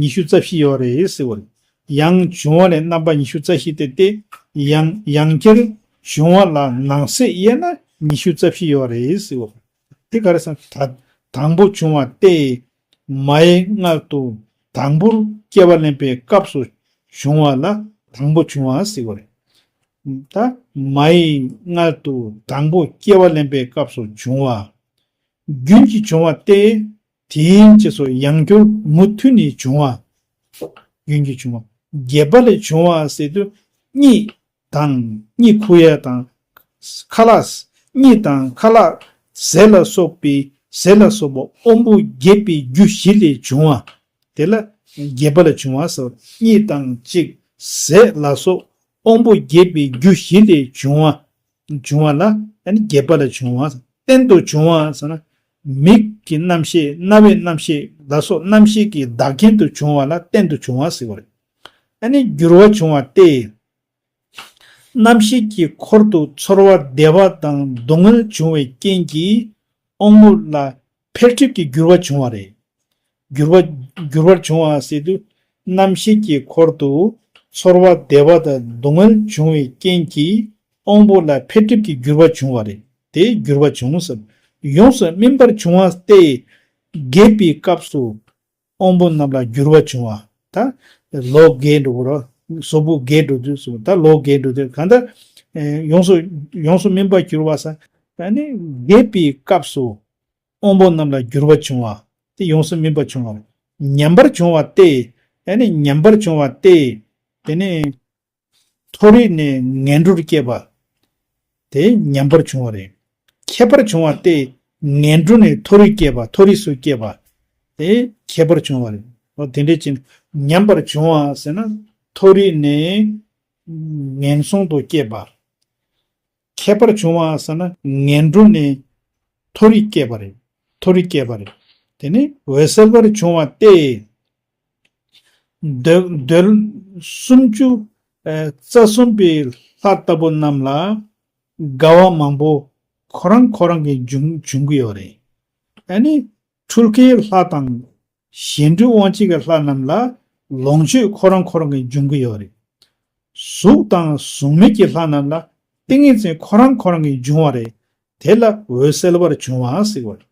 ཉི་ཤུ་རྩ་བཞི་ཡོད་རེད་ཟེར་བ་རེད། ཡང་འབྱུང་བ་ནི་རྣམ་པ་ཉི་ཤུ་རྩ་བཞི་སྟེ་སྟེ། ཡང་ཡང་སྒྱུར་འབྱུང་བ་ལ་ནང་གསེས་དབྱེ་ན་ཉི་ཤུ་རྩ་བཞི་ཡོད་རེད་ཟེར་བ། དེ་ག་རེ་ཟེར་ན་ད་དང་པོ་བྱུང་བ་སྟེ། མ་ཡི་མངལ་དུ་དང་པོར་སྐྱེ་བ་ལེན་པའི་སྐབས་སུ་བྱུང་བ་ལ་དང་པོ་བྱུང་བ་ཟེར་བ་རེད། ད་མ་ཡི་མངལ་དུ་དང་པོ་སྐྱེ་བ་ལེན་པའི་སྐབས་སུ་བྱུང་བ། རྒྱུན་གྱིས་བྱུང་བ་སྟེ། དེའི་རྗེས་སུ་ཡང་སྒྱུར་མུ་མཐུད་ནས་འབྱུང་བ། རྒྱུན་གྱིས་བྱུང་བ། རྒྱས་པ་ལས་བྱུང་བ་ཟེར་དུས་གཉིད་དང་གཉིད་ཁུག་ཡས་དང་། ཁ་ལག་གཉིད་དང་ཁ་ལག་ཟས་ལ་སོགས་པའི་ཟས་ལ་སོགས་པ་དབང་པོ་རྒྱས་པའི་རྒྱུ་བཞི་ལས་བྱུང་བ། དེ་ལ་རྒྱས་པ་ལ་བྱུང་བ་ཟེར། གཉིད་དང་གཅིག་ཟས་ལ་སོགས་དབང་པོ་རྒྱས་པའི་རྒྱུ་བཞི་ལས་བྱུང་བ། བྱུང་བ་ལ་ཨ་ནི་རྒྱས་པ་ལ་བྱུང་བ། རྟེན་དུ་བྱུང་བ་ཟེར་ན། མིག་གི་རྣམ་ཤེས་རྣ་བའི་རྣམ་ཤེས་ལ་སོགས་རྣམ་ཤེས་ཀྱི་བདག་རྐྱེན་དུ་བྱུང་བ་ལ་རྟེན་དུ་བྱུང་བ་ཟེར་བ་རེད། ཨ་ནི་འགྱུར་བ་བྱུང་བ་སྟེ། རྣམ་ཤེས་ཀྱི་འཁོར་དུ་ཚོར་བ་བདེ་བ་དང་སྡུག་བསྔལ་འབྱུང་བའི་རྐྱེན་གྱིས་དབང་པོ་ལ་འཕེལ་འགྲིབ་ཀྱི་འགྱུར་བ་བྱུང་བ་རེད། འགྱུར་བ་འགྱུར་བར་བྱུང་བ་ཟེར་དུས་རྣམ་ཤེས་ཀྱི་འཁོར་དུ་ཚོར་བ་བདེ་བ་དང་སྡུག་བསྔལ་འབྱུང་བའི་རྐྱེན་གྱིས་དབང་པོ་ལ་འཕེལ་འགྲིབ་ཀྱི་འགྱུར་བ་བྱུང་བ་རེད། དེ་འགྱུར་བ་བྱུང་ཟེར། ཡོངས་སུ་སྨིན་པར་བྱུང་བ་སྟེ། རྒས་པའི་སྐབས་སུ་དབང་པོ་རྣམས་ལ་འགྱུར་བ་བྱུང་བ། ད་ལོ་རྒས་འགྲོ་བར་གཟུགས་པོ་རྒས་འགྲོ་དུས་སུ་ད་ལོ་རྒས་འགྲོ་དུས་གང་ལྟར་ཡོངས་སུ་ཡོངས་སུ་སྨིན་པར་འགྱུར་བ་ཟེར། ད་ནི་རྒས་པའི་སྐབས་སུ་དབང་པོ་རྣམས་ལ་འགྱུར་བ་བྱུང་བ། དེ་ཡོངས་སུ་སྨིན་པར་བྱུང་བ། ཉམས་པར་བྱུང་བ་སྟེ། ཨ་ནི་ཉམས་པར་བྱུང་བ་སྟེ། དེ་ནི་མཐོ་རིས་ནས་ངན་འགྲོར་སྐྱེས་པ། དེ་ཉམས་པར་བྱུང་བ་རེད། ཁྱད་པར་བྱུང་བ་སྟེ། ངན་འགྲོ་ནས་མཐོ་རིས་སྐྱེས་པ། མཐོ་རིས་སུ་སྐྱེས་པ། དེ་ཁྱད་པར་བྱུང་བ་རེད། འོ་དེ་འདྲ་ཅིག་ཉམས་པར་བྱུང་བ་ཟེར་ན་མཐོ་རིས་ནས་ངན་སོང་དུ་སྐྱེས་པ། ཁྱད་པར་བྱུང་བ་ཟེར་ན་ངན་འགྲོ་ནས་མཐོ་རིས་སྐྱེས་པ་རེད། མཐོ་རིས་སྐྱེས་པ་རེད། དེ་ནི་འོད་གསལ་བར་བྱུང་བ་སྟེ། འདོད་འདོད་སུམ་ཅུ་ཨ་རྩ་གསུམ་པའི་ལྷ་ལྟ་བུ་རྣམས་ལ་དགའ་བ་མང་པོ་ཁོ་རང་ཁོ་རང་གིས་འབྱུང་འབྱུང་གི་ཡོད་རེད། ཨ་ནི་འཕྲུལ་དགའི་ལྷ་དང་། གཞན་འཕྲུལ་དབང་བྱེད་ཀྱི་ལྷ་རྣམས་ལ་ལོངས་སྤྱོད་ཁོ་རང་ཁོ་རང་གིས་འབྱུང་གི་ཡོད་རེད། གཟུགས་དང་གཟུགས་མེད་ཀྱི་ལྷ་རྣམས་ལ་ཏིང་ངེ་འཛིན་ཁོ་རང་ཁོ་རང་གིས་འབྱུང་བ་རེད། དེ་ལ་འོད་གསལ་བར་བྱུང་བ་ཟེར་བ་རེད།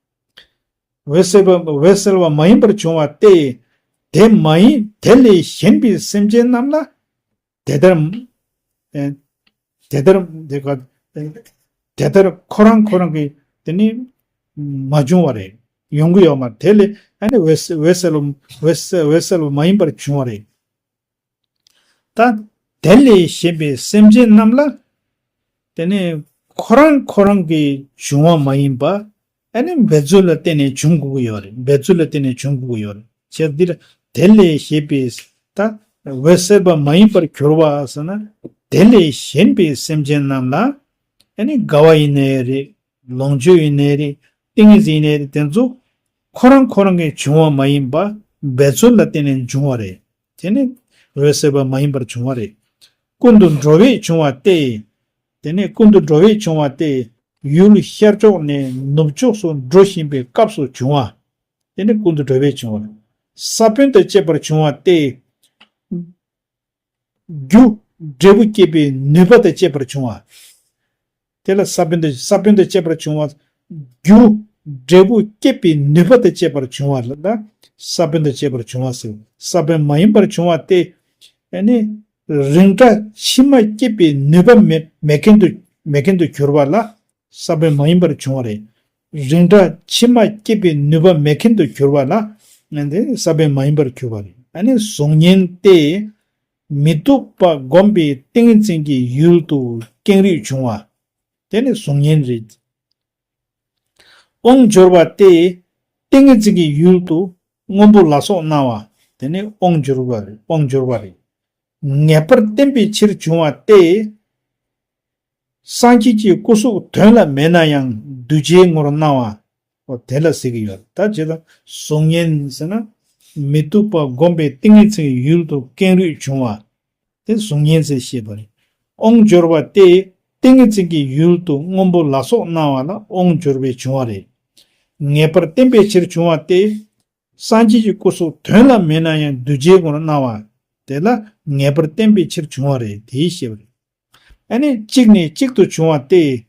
འོད་གསལ་བ་འོད་གསལ་བ་མ་ཡིན་པར་བྱུང་བ་སྟེ། དེ་མ་ཡིན་དེ་ལས་གཞན་པའི་སེམས་ཅན་རྣམས་ལ་དེ་ལྟར་ཨེ་དེ་ལྟར་དེ་ག་དེ་ལྟར་ཁོ་རང་ཁོ་རང་གི་དེ་ནི་མ་བྱུང་བ་རེད། ཡོང་གི་ཡོད་མ་རེད། དེ་ལས་ཨ་ནི་འོད་གསལ་འོད་གསལ་བ་འོད་གསལ་འོད་གསལ་བ་མ་ཡིན་པར་བྱུང་བ་རེད། ད་དེ་ལས་གཞན་པའི་སེམས་ཅན་རྣམས་ལ་དེ་ནི་ཁོ་རང་ཁོ་རང་གིས་བྱུང་བ་མ་ཡིན་པ་ཨ་ནི་འབད་རྩོལ་ལ་བརྟེན་ནས་འབྱུང་དགོས་ཀྱི་ཡོད་རེད། འབད་རྩོལ་ལ་བརྟེན་ནས་འབྱུང་དགོས་ཀྱི་ཡོད་རེད། ཅེས་འདིར་དེ་ལས་གཞན་པའི་ད་འོད་གསལ་བ་མ་ཡིན་པར་གྱུར་པ་ཟེར་ན་དེ་ལས་གཞན་པའི་སེམས་ཅན་རྣམས་ལ་ཨ་ནི་དགའ་བ་ཡིན་ནའི་རེད། ལོངས་སྤྱོད་ཡིན་ནའི་རེད། ཏིང་ངེ་འཛིན་ཡིན་ནའི་རེད། དེ་ཚོ་ཁོ་རང་ཁོ་རང་གིས་བྱུང་བ་མ་ཡིན་པ་འབད་རྩོལ་ལ་བརྟེན་ནས་འབྱུང་བ་རེད། དེ་ནི་འོད་གསལ་བ་མ་ཡིན་པར་བྱུང་བ་རེད། ཀུན་ཏུ་འགྲོ་བས་བྱུང་བ་སྟེ། དེ་ནི་ཀུན་ཏུ་འགྲོ་བས་བྱུང་བ་སྟེ། ཡུལ་ཤར་ཕྱོགས་ནས་ནུབ་ཕྱོགས་སུ་འགྲོ་བཞིན་པའི་སྐབས་སུ་བྱུང་བ། དེ་ནི་ཀུན་ཏུ་འགྲོ་བས་བྱུང་བ། ས་བོན་དང་བཅས་པར་བྱུང་བ་སྟེ། རྒྱུ་འབྲས་བུ་སྐྱེད་པའི་ནུས་པ་དང་བཅས་པར་བྱུང་བ། དེ་ལ་ས་བོན་དང་ས་བོན་དང་བཅས་པར་བྱུང་བ། རྒྱུ་འབྲས་བུ་སྐྱེད་པའི་ནུས་པ་དང་བཅས་པར་བྱུང་བ་ལ་ས་བོན་དང་བཅས་པར་བྱུང་བ་ཟེར། ས་བོན་མ་ཡིན་པར་བྱུང་བ་སྟེ། ཨ་ནི། རིགས་འདྲ་ཕྱི་མ་སྐྱེད་པའི་ནུས་པ་མེད་མེད་མཁན་དུ་མེད་མཁན་དུ་གྱུར་པ་ལ་ས་བོན་མ་ཡིན་པར་བྱུང་བ་རེད། རིགས་འདྲ་ཕྱི་མ་སྐྱེད་པའི་ནུས་པ་མེད་མཁན་དུ་གྱུར་པ་ལ་ཨ་ནི་ས་བོན་མ་ཡིན་པར་གྱུར་པ་རེད། ཨ་ནི་གཟུགས་བརྙན་ཏེ། མི་སྡུག་པ་བསྒོམས་པའི་ཏིང་ངེ་འཛིན་གྱི་ཡུལ་དུ་ཀེང་རུས་བྱུང་བ། དེ་ནི་གཟུགས་བརྙན་རེད། དབང་འབྱོར་བ་སྟེ། ཏིང་ངེ་འཛིན་གྱི་ཡུལ་དུ་སྔོན་པོ་ལ་སོགས་སྣང་བ། དེ་ནི་དབང་འབྱོར་བ་རེད། དབང་འབྱོར་བ་རེད། ངེས་པར་བསྟན་པའི་ཕྱིར་བྱུང་བ་སྟེ། སངས་རྒྱས་ཀྱི་སྐུ་གཟུགས་དོན་ལ་མེད་ན་ཡང་གདུལ་བྱའི་ངོར་སྣང་བ། འོ་དེ་ལ་ཟེར་གྱི་ཡོད། ད་ཇི་ལྟར་གཟུགས་བརྙན་ཟེར་ན། མི་སྡུག་པ་བསྒོམས་པའི་ཏིང་ངེ་འཛིན་གྱི་ཡུལ་དུ་ཀེང་རུས་བྱུང་བ། དེ་གཟུགས་བརྙན་ཟེར་ཞེས་པ་རེད། དབང་འབྱོར་བ་སྟེ། ཏིང་ངེ་འཛིན་གྱི་ཡུལ་དུ་སྔོན་པོ་ལ་སོགས་སྣང་བ་ལ་དབང་འབྱོར་བས་བྱུང་བ་རེད། ངེས་པར་བསྟན་པའི་ཕྱིར་བྱུང་བ་སྟེ། སངས་རྒྱས་ཀྱི་སྐུ་གཟུགས་དོན་ལ་མེད་ན་ཡང་གདུལ་བྱའི་ངོར་སྣང་བ། དེ་ལ་ངེས་པར་བསྟན་པའི་ཕྱིར་བྱུང་བ་རེད། དེའི་ཞེས་པ་རེད། ཨ་ནི་གཅིག་ནས་གཅིག་ཏུ་བྱུང་བ་སྟེ།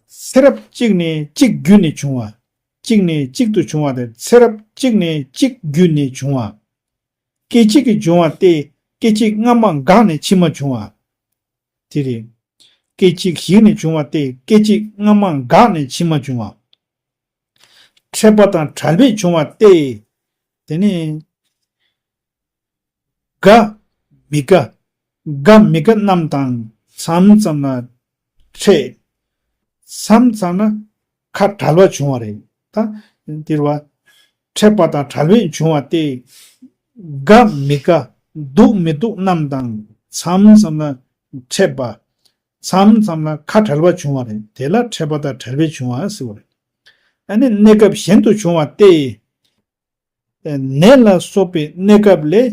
ཚེ་རབས་གཅིག་ནས་གཅིག་བརྒྱུད་ནས་བྱུང་བ། གཅིག་ནས་གཅིག་ཏུ་བྱུང་བ་སྟེ་ཚེ་རབས་གཅིག་ནས་གཅིག་བརྒྱུད་ནས་བྱུང་བ། སྐད་ཅིག་གིས་བྱུང་བ་སྟེ་སྐད་ཅིག་སྔ་མ་འགགས་ནས་ཕྱི་མ་བྱུང་བ། དེ་རེད། སྐད་ཅིག་ཞིག་ནས་བྱུང་བ་སྟེ་སྐད་ཅིག་སྔ་མ་འགགས་ནས་ཕྱི་མ་བྱུང་བ། འཕྲད་པ་དང་བྲལ་བས་བྱུང་བ་སྟེ། དེ་ནི། དགའ། མི་དགའ། དགའ་མི་དགའ་རྣམས་དང་མཚམས་ཙམ་ལ་འཕྲད། མཚམས་ཙམ་ལ་ཁ་བྲལ་བ་བྱུང་བ་རེད། ད་འདིར་བ། འཕྲད་པ་དང་བྲལ་བས་བྱུང་བ་སྟེ། དགའ་མི་དགའ་སྡུག་མི་སྡུག་རྣམས་དང་མཚམས་ཙམ་ལ་འཕྲད་པ། མཚམས་ཙམ་ལ་ཁ་བྲལ་བ་བྱུང་བ་རེད། དེ་ལ་འཕྲད་པ་དང་བྲལ་བས་བྱུང་བ་ཟེར་བ་རེད། ཨ་ནི་གནས་སྐབས་གཞན་དུ་བྱུང་བ་སྟེ། ནད་ལ་སོགས་པའི་གནས་སྐབས་ལས་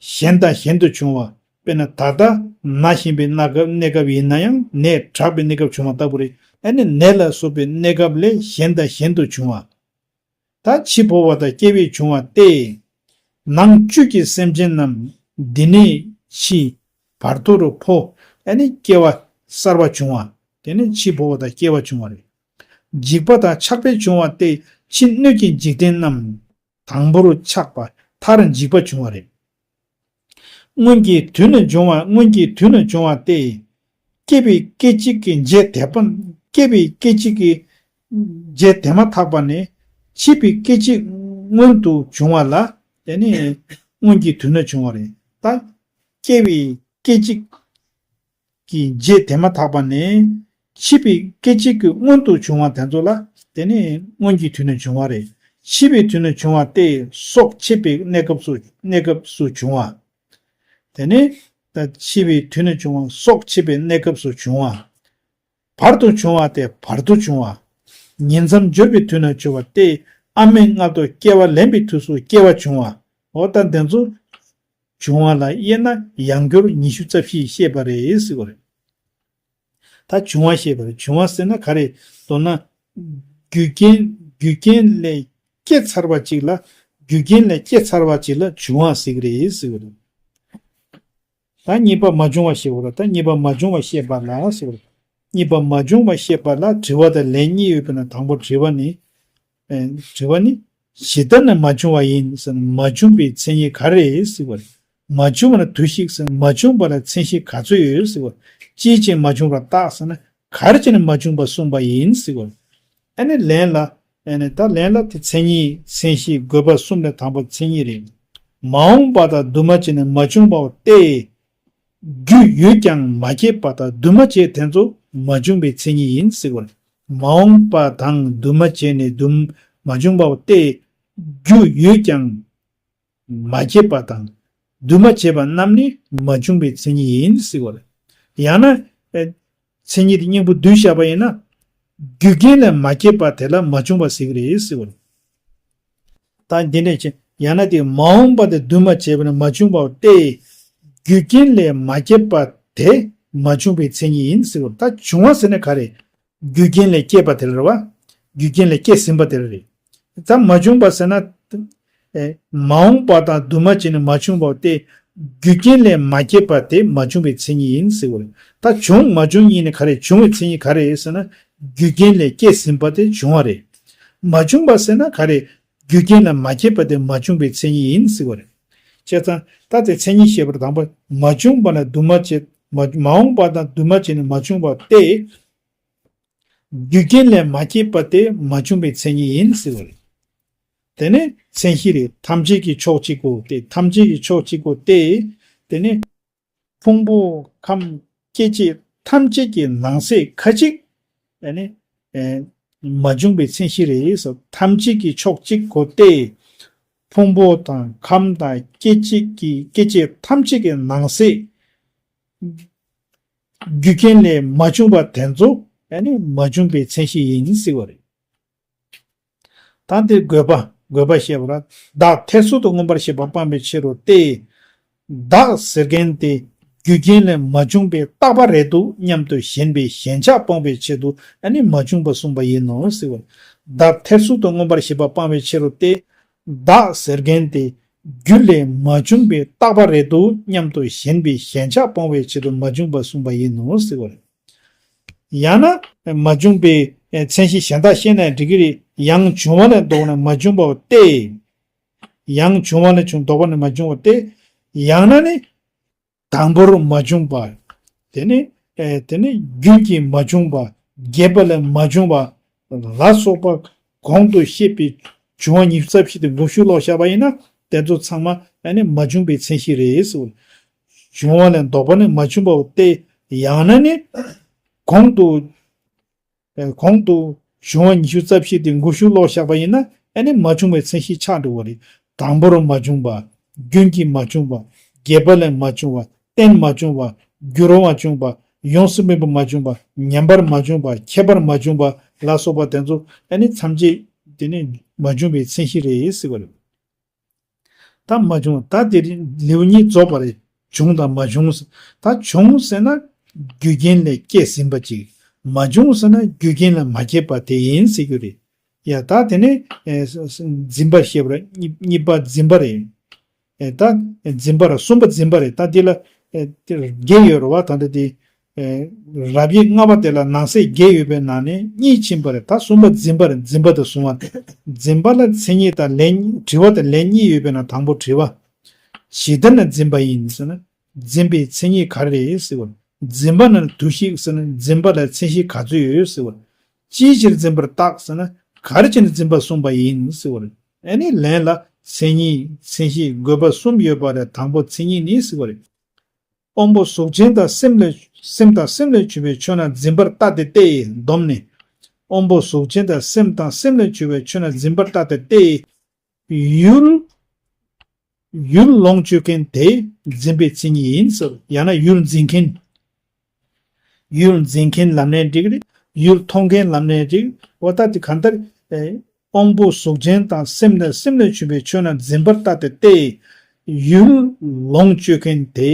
གཞན་དང་གཞན་དུ་བྱུང་བ། དཔེར་ན་ད་ལྟ་ན་བཞིན་པའི་གནས་སྐབས་གནས་སྐབས་ཡིན་ན་ཡང་ནད་དྲག་པའི་གནས་སྐབས་བྱུང་བ་ལྟ་བུ་རེད། ཨ་ནི་ནད་ལ་སོགས་པའི་གནས་སྐབས་ལས་གཞན་དང་གཞན་དུ་བྱུང་བ། ད་འཆི་འཕོ་བ་དང་སྐྱེ་བས་བྱུང་བ་སྟེ། ནང་བཅུད་ཀྱི་སེམས་ཅན་རྣམས་འདི་ནས་འཆི། བར་དོ་རུ་འཕོ། ཨ་ནི་སྐྱེ་བ་གསར་བ་བྱུང་བ། དེ་ནི་འཆི་འཕོ་བ་དང་སྐྱེ་བ་བྱུང་བ་རེད། འཇིགས་པ་དང་ཆགས་པས་བྱུང་བ་སྟེ་ཕྱི་སྣོད་ཀྱི་འཇིག་རྟེན་རྣམས་དང་པོར་ཆགས་པ་མཐར་འཇིག་པ་བྱུང་བ་རེད། སྔོན་གྱི་དུས་ན་བྱུང་བ་སྔོན་གྱི་དུས་ན་བྱུང་བ་སྟེ། སྐྱེས་པའི་སྐད་ཅིག་གི་རྗེས་དེད་པ། སྐྱེས་པའི་སྐད་ཅིག་གི་རྗེས་དེད་མ་ཐག་པ་ནས། འཆི་བའི་སྐད་ཅིག་སྔོན་དུ་བྱུང་བ་ལ། དེ་ནི་སྔོན་གྱི་དུས་ན་བྱུང་བ་རེད། ད་སྐྱེས་པའི་སྐད་ཅིག་གི་རྗེས་དེད་མ་ཐག་པ་ནས། འཆི་བའི་སྐད་ཅིག་གི་སྔོན་དུ་བྱུང་བ་དེ་ཚོ་ལ། དེ་ནི་སྔོན་གྱི་དུས་ན་བྱུང་བ་རེད། འཆི་བའི་དུས་ན་བྱུང་བ་སྟེ་སྲོག་འཆད་པའི་གནས་སྐབས་སུ་གནས་སྐབས་སུ་བྱུང་བ། དེ་ནི་ད་འཆི་བའི་དུས་ན་བྱུང་བ་སྲོག་འཆད་པའི་གནས་སྐབས་སུ་བྱུང་བ། བར་དུ་བྱུང་བ་སྟེ་བར་དུ་བྱུང་བ། ཉིང་མཚམས་སྦྱོར་བའི་དུས་ན་བྱུང་བ་སྟེ་ཨ་མྲའི་མངལ་དུ་སྐྱེ་བ་ལེན་པའི་དུས་སུ་སྐྱེ་བ་བྱུང་བ། འོ་ད་དེ་ཚོ་བྱུང་བ་ལ་དབྱེ་ན་ཡང་སྐྱར་ཉི་ཤུ་རྩ་བཞི་བཤད་པ་རེད་ཟེར་བ་རེད། ད་བྱུང་བ་བཤད་པ་རེད། བྱུང་བ་ཟེར་ན་ག་རེ། མདོར་ན། རྒྱུ་རྐྱེན་རྒྱུ་རྐྱེན་ལས་སྐྱེ་ཚར་བ་ཅིག་ལ། རྒྱུ་རྐྱེན་ལས་སྐྱེ་ཚར་བ་ཅིག་ལ་བྱུང་བ་ཟེར་གི་རེད་ཟེར་གི་རེད། ད་གཉིས་པ་མ་བྱུང་བ་བཤད་པ་རེད། ད་གཉིས་པ་མ་བྱུང་བ་བཤད་པ་ལ་ཟེར་གི་རེད། གཉིས་པ་མ་བྱུང་བ་བཤད་པ་ལ་དྲི་བ་དང་ལན་གཉིས་ཡོད་པ་ན་དང་པོ་དྲི་བ་ནི། ཨེ། དྲི་བ་ནི། ཇི་ལྟར་ན་མ་བྱུང་བ་ཡིན་ཟེར་ན་མ་བྱུང་བའི་མཚན་ཉིད་ག་རེ་ཟེར་བ་རེད། མ་བྱུང་བ་ན་དུ་ཞིག་ཟེར་ན་མ་བྱུང་བ་ལ་མཚན་གཞི་ག་ཚོད་ཡོད་ཟེར་བ། ཅིའི་ཕྱིར་མ་བྱུང་བར་བརྟག་ཟེར་ན་ག་རེ་བྱས་ནས་མ་བྱུང་བ་གསུངས་པ་ཡིན་ཟེར་བ། ཨ་ནི་ལན་ལ། ཨ་ནི་ད་ལན་ལ་དེ་མཚན་ཉིད་མཚན་གཞི་དགོས་པ་གསུམ་ལས་དང་པོ་མཚན་ཉིད་རེད། མ་འོངས་པ་དང་འདུས་མ་བྱས་ནས་མ་བྱུང་བའོ་སྟེ། རྒྱུ་ཡོད་ཀྱང་མ་སྐྱེས་པ་དང་འདུས་མ་བྱས་དེ་ཚོ་མ་བྱུང་བའི་མཚན་ཉིད་ཡིན་ཟེར་བ། མ་འོངས་པ་དང་འདུས་མ་བྱས་ནས་འདུས་མ་བྱུང་བའོ་སྟེ། རྒྱུ་ཡོད་ཀྱང་མ་སྐྱེས་པ་དང་འདུས་མ་བྱས་པ་རྣམས་ནི་མ་བྱུང་བའི་མཚན་ཉིད་ཡིན་ཟེར་བ། ཡང་ན། ཨེ། མཚན་ཉིད་དེ་སྙིང་པོ་བསྡུས་བཞག་པ་ཡིན་ན། རྒྱུ་རྐྱེན་ལས་མ་སྐྱེས་པ་དེ་ལ་མ་བྱུང་བ་ཟེར་གི་རེད་ཟེར་བ། ད་འདི་འདྲས་ཅི། ཡང་ན་དེ་མ་འོངས་པ་དེ་འདུས་མ་བྱས་པ་ནི་མ་བྱུང་བའོ་སྟེ། རྒྱུ་རྐྱེན་ལས་མ་སྐྱེས་པ་དེ་མ་བྱུང་བའི་མཚན་ཉིད་ཡིན་ཟེར་བ། ད་བྱུང་བ་ཟེར་ན་ག་རེ། རྒྱུ་རྐྱེན་ལས་སྐྱེས་པ་དེ་རེད་བ། རྒྱུ་རྐྱེན་ལས་སྐྱེས་ཟིན་པ་དེ་རེད། ད་མ་བྱུང་བ་ཟེར་ན། ཨེ། མ་འོངས་པ་དང་འདུས་མ་བྱས་ནས་མ་བྱུང་བའོ་སྟེ། རྒྱུ་རྐྱེན་ལས་མ་སྐྱེས་པ་དེ་མ་བྱུང་བའི་མཚན་ཉིད་ཡིན་ཟེར་བ་རེད། ད་བྱུང་མ་བྱུང་གཉིས་ནི་ག་རེ། བྱུང་བའི་མཚན་ཉིད་ག་རེ་ཟེར་ན། རྒྱུ་རྐྱེན་ལས་སྐྱེས་ཟིན་པ་དེ་བྱུང་བ་རེད། མ་བྱུང་བ་ཟེར་ན་ག་རེ། རྒྱུ་རྐྱེན་ལས་མ་སྐྱེས་པ་དེ་མ་བྱུང་བའི་མཚན་ཉིད་ཡིན་ཟེར་བ་རེད། བྱས་ཙང་ད་དེ་མཚན་ཉིད་བཤད་པར་དང་པོ་མ་བྱུང་བ་ལ་འདུས་མ་བྱས། མ་མ་འོངས་པ་དང་འདུས་མ་བྱས་ནས་མ་བྱུང་བ་སྟེ། རྒྱུ་རྐྱེན་ལས་མ་སྐྱེས་པ་དེ་མ་བྱུང་བའི་མཚན་ཉིད་ཡིན་ཟེར་བ་རེད། དེ་ནི་མཚན་གཞི་རེད། ཐམས་ཅད་ཀྱི་ཕྱོགས་གཅིག་གོ་སྟེ། ཐམས་ཅད་ཀྱི་ཕྱོགས་གཅིག་གོ་སྟེ། དེ་ནི་ཕུང་པོ་ཁམས་སྐྱེ་མཆེད་ཐམས་ཅད་ཀྱི་ནང་གསེས་ཁ་ཅིག་དེ་ནི་ཨེ་མ་བྱུང་བའི་མཚན་གཞི་རེད་ཟེར། ཐམས་ཅད་ཀྱི་ཕྱོགས་གཅིག་གོ་སྟེ། ཕུང་པོ་དང་ཁམས་དང་སྐྱེ་མཆེད་ཀྱི་སྐྱེ་མཆེད་ཐམས་ཅད་ཀྱི་ནང་གསེས། རྒྱུ་རྐྱེན་ལས་མ་བྱུང་བ་དེ་ཚོ་ཨ་ནི་མ་བྱུང་བའི་མཚན་གཞི་ཡིན་ཟེར་བ་རེད། ད་འདིར་དགོས་པ། དགོས་པ་བཤད་པ་ལ། བདག་ཐེར་ཟུག་ཏུ་མངོན་པར་ཤེས་པ་སྤངས་པའི་ཕྱིར་རོ་སྟེ། བདག་ཟེར་མཁན་དེ་རྒྱུ་རྐྱེན་ལས་མ་བྱུང་བའི་རྟག་པ་རེད་འདུག་སྙམ་དུ་ཞེན་པའི་ཞེན་ཆགས་སྤོང་བའི་ཆེད་དུ་ཨ་ནི་མ་བྱུང་བ་གསུངས་པ་ཡིན་ནོ་ཟེར་བ། བདག་ཐེར་ཟུག་ཏུ་མངོན་པར་ཤེས་པ་སྤངས་པའི་ཕྱིར་རོ་སྟེ། བདག་ཟེར་མཁན་དེ་རྒྱུ་ལས་མ་བྱུང་བའི་རྟག་པ་རེད་འདུག་སྙམ་དུ་ཞེན་པའི་ཞེན་ཆགས་སྤོང་བའི་ཆེད་དུ་མ་བྱུང་བ་གསུངས་པ་ཡིན་ནོ་ཟེར་བ་རེད། ཡང་ན་མ་བྱུང་བའི་མཚན་གཞི་གཞན་དག་བཤད་ནའི་འགྲིག་གི་རེད། ཡང་བྱུང་བ་ལས་ལྡོག་ནས་མ་བྱུང་བའོ་སྟེ། ཡང་བྱུང་བ་ལས་བྱུང་ལྡོག་པ་ནས་མ་བྱུང་བ་སྟེ། ཡང་ན་ནི། དང་པོར་མ་བྱུང་བ། དེ་ནི་ཨེ་དེ་ནི་རྒྱུན་གྱིས་མ་བྱུང་བ། རྒྱས་པ་ལས་མ་བྱུང་བ་ལ་སོགས་པ། གོང་དུ་བཤད་པའི་བྱུང་བ་ཉི་ཤུ་རྩ་བཞི་དེ་འགུགས་གཞུག་ལོག་བཞག་པ་ཡིན་ན། དེ་ཚོ་ཚང་མ་ཨ་ནི་མ་བྱུང་བའི་མཚན་གཞི་རེད་ཟེར། བྱུང་བ་ལས་ལྡོག་པ་ནི་མ་བྱུང་བའོ་སྟེ། ཡང་ན་ནི་གོང་དུ་གོང་དུ་བྱུང་བ་ཉི་ཤུ་རྩ་བཞི་དེ་འགུགས་གཞུག་ལོག་བཞག་པ་ཡིན་ན་ཨ་ནི་མ་བྱུང་བའི་མཚན་གཞི་ཆགས་འགྲོ་བ་རེད། དང་པོར་མ་བྱུང་བ། རྒྱུན་གྱིས་མ་བྱུང་བ། རྒྱས་པ་ལས་མ་བྱུང་བ། བརྟན་མ་བྱུང་བ། འགྱུར་བ་མ་བྱུང་བ། ཡོངས་སུ་སྨིན་པ་མ་བྱུང་བ། ཉམས་པར་མ་བྱུང་བ། ཁྱད་པར་མ་བྱུང་བ་ལ་སོགས་པ་དེ་ཚོ་ཨ་ནི་ཐམས་ཅད་དེ་ནི་མ་བྱུང་བའི་མཚན་གཞི་རེད་ཟེར་བ་རེད། ད་མ་བྱུང་། ད་དེ་རིང་ལེའུ་གཉིས་རྫོགས་པ་རེད། བྱུང་དང་མ་བྱུང་། ད་བྱུང་ཟེར་ན་རྒྱུ་རྐྱེན་ལས་སྐྱེས་ཟིན་པ་ཅིག་མ་བྱུང་ཟེར་ན་རྒྱུ་རྐྱེན་ལས་མ་སྐྱེས་པ་དེ་ཡིན་ཟེར་རྒྱུ་རེད། ཡ་ད་དེ་ནས་ཨེ་ས་ས་འཛིན་པ་བཤད་པ་རེད། གཉིས་གཉིས་པ་འཛིན་པ་རེད། ཨེ་ད་འཛིན་པ་ར་གསུམ་པ་འཛིན་པ་རེད། ད་འདི་ལ་ཨེ་དེ་བརྒྱད་ཡོད་རེད་བ། ད་འདི་དེ་ཨེ་རབ་དབྱེ་ལྔ་པ་དེ་ལ་ནང་གསེས་བརྒྱད་ཡོད་པའི་ནང་ནས་གཉིས་ཕྱིན་པ་རེད། ད་གསུམ་པ་འཛིན་པ་རེད། འཛིན་པ་དང་བཟུང་བ། འཛིན་པ་ལ་མཚན་ཉིད་དང་ལན་གཉིས། དྲི་བ་དང་ལན་གཉིས་ཡོད་པའི་ནང་དང་པོ་དྲི་བ། ཇི་ལྟར་ན་འཛིན་པ་ཡིན་ཟེར་ན། འཛིན་པའི་མཚན་ཉིད་ག་རེ་རེད་ཟེར་བ། འཛིན་པ་ན་དུ་ཞིག་ཟེར་ན་འཛིན་པ་ལ་མཚན་གཞི་ག་ཚོད་ཡོད་ཟེར་བ། ཅིའི་ཕྱིར་འཛིན་པར་བརྟགས་ཟེར་ན་ག་རེ་བྱས་ནས་འཛིན་པ་གསུངས་པ་ཡིན་ཟེར་བ། ཨ་ནི་ལན་ལ་མཚན་ཉིད་མཚན་གཞི་དགོས་པ་གསུམ་ཡོད་པ་རེད། དང་པོ་མཚན་ཉིད་ནི་ཟེར་བ་རེད། དབང་པོ་གཟུགས་ཅན་དང་སེམས་ལས་སེམས་དང་སེམས་ལས་བྱུང་བའི་ཆོས་རྣམས་འཛིན་པར་ལྟ་སྟེ་སྟེ་སྡོམ་ནི། དབང་པོ་གཟུགས་ཅན་དང་སེམས་དང་སེམས་ལས་བྱུང་བའི་ཆོས་རྣམས་འཛིན་པར་ལྟ་སྟེ་སྟེ། ཡུལ། ཡུལ་ལོངས་སྤྱོད་མཁན་དེ་འཛིན་པའི་མཚན་ཉིད་ཡིན་ཟེར། ཡང་ན་ཡུལ་འཛིན་མཁན། ཡུལ་འཛིན་མཁན་ལབ་ནའི་འགྲིག་རེད། ཡུལ་མཐོང་མཁན་ལབ་ནའི་འགྲིག་འོ་ད་དེ་གང་ལྟར། ཨེ། དབང་པོ་གཟུགས་ཅན་དང་སེམས་ནི་སེམས་ལས་བྱུང་བའི་ཆོས་རྣམས་འཛིན་པར་ལྟ་སྟེ་སྟེ། ཡུལ་ལོངས་སྤྱོད་མཁན་དེ་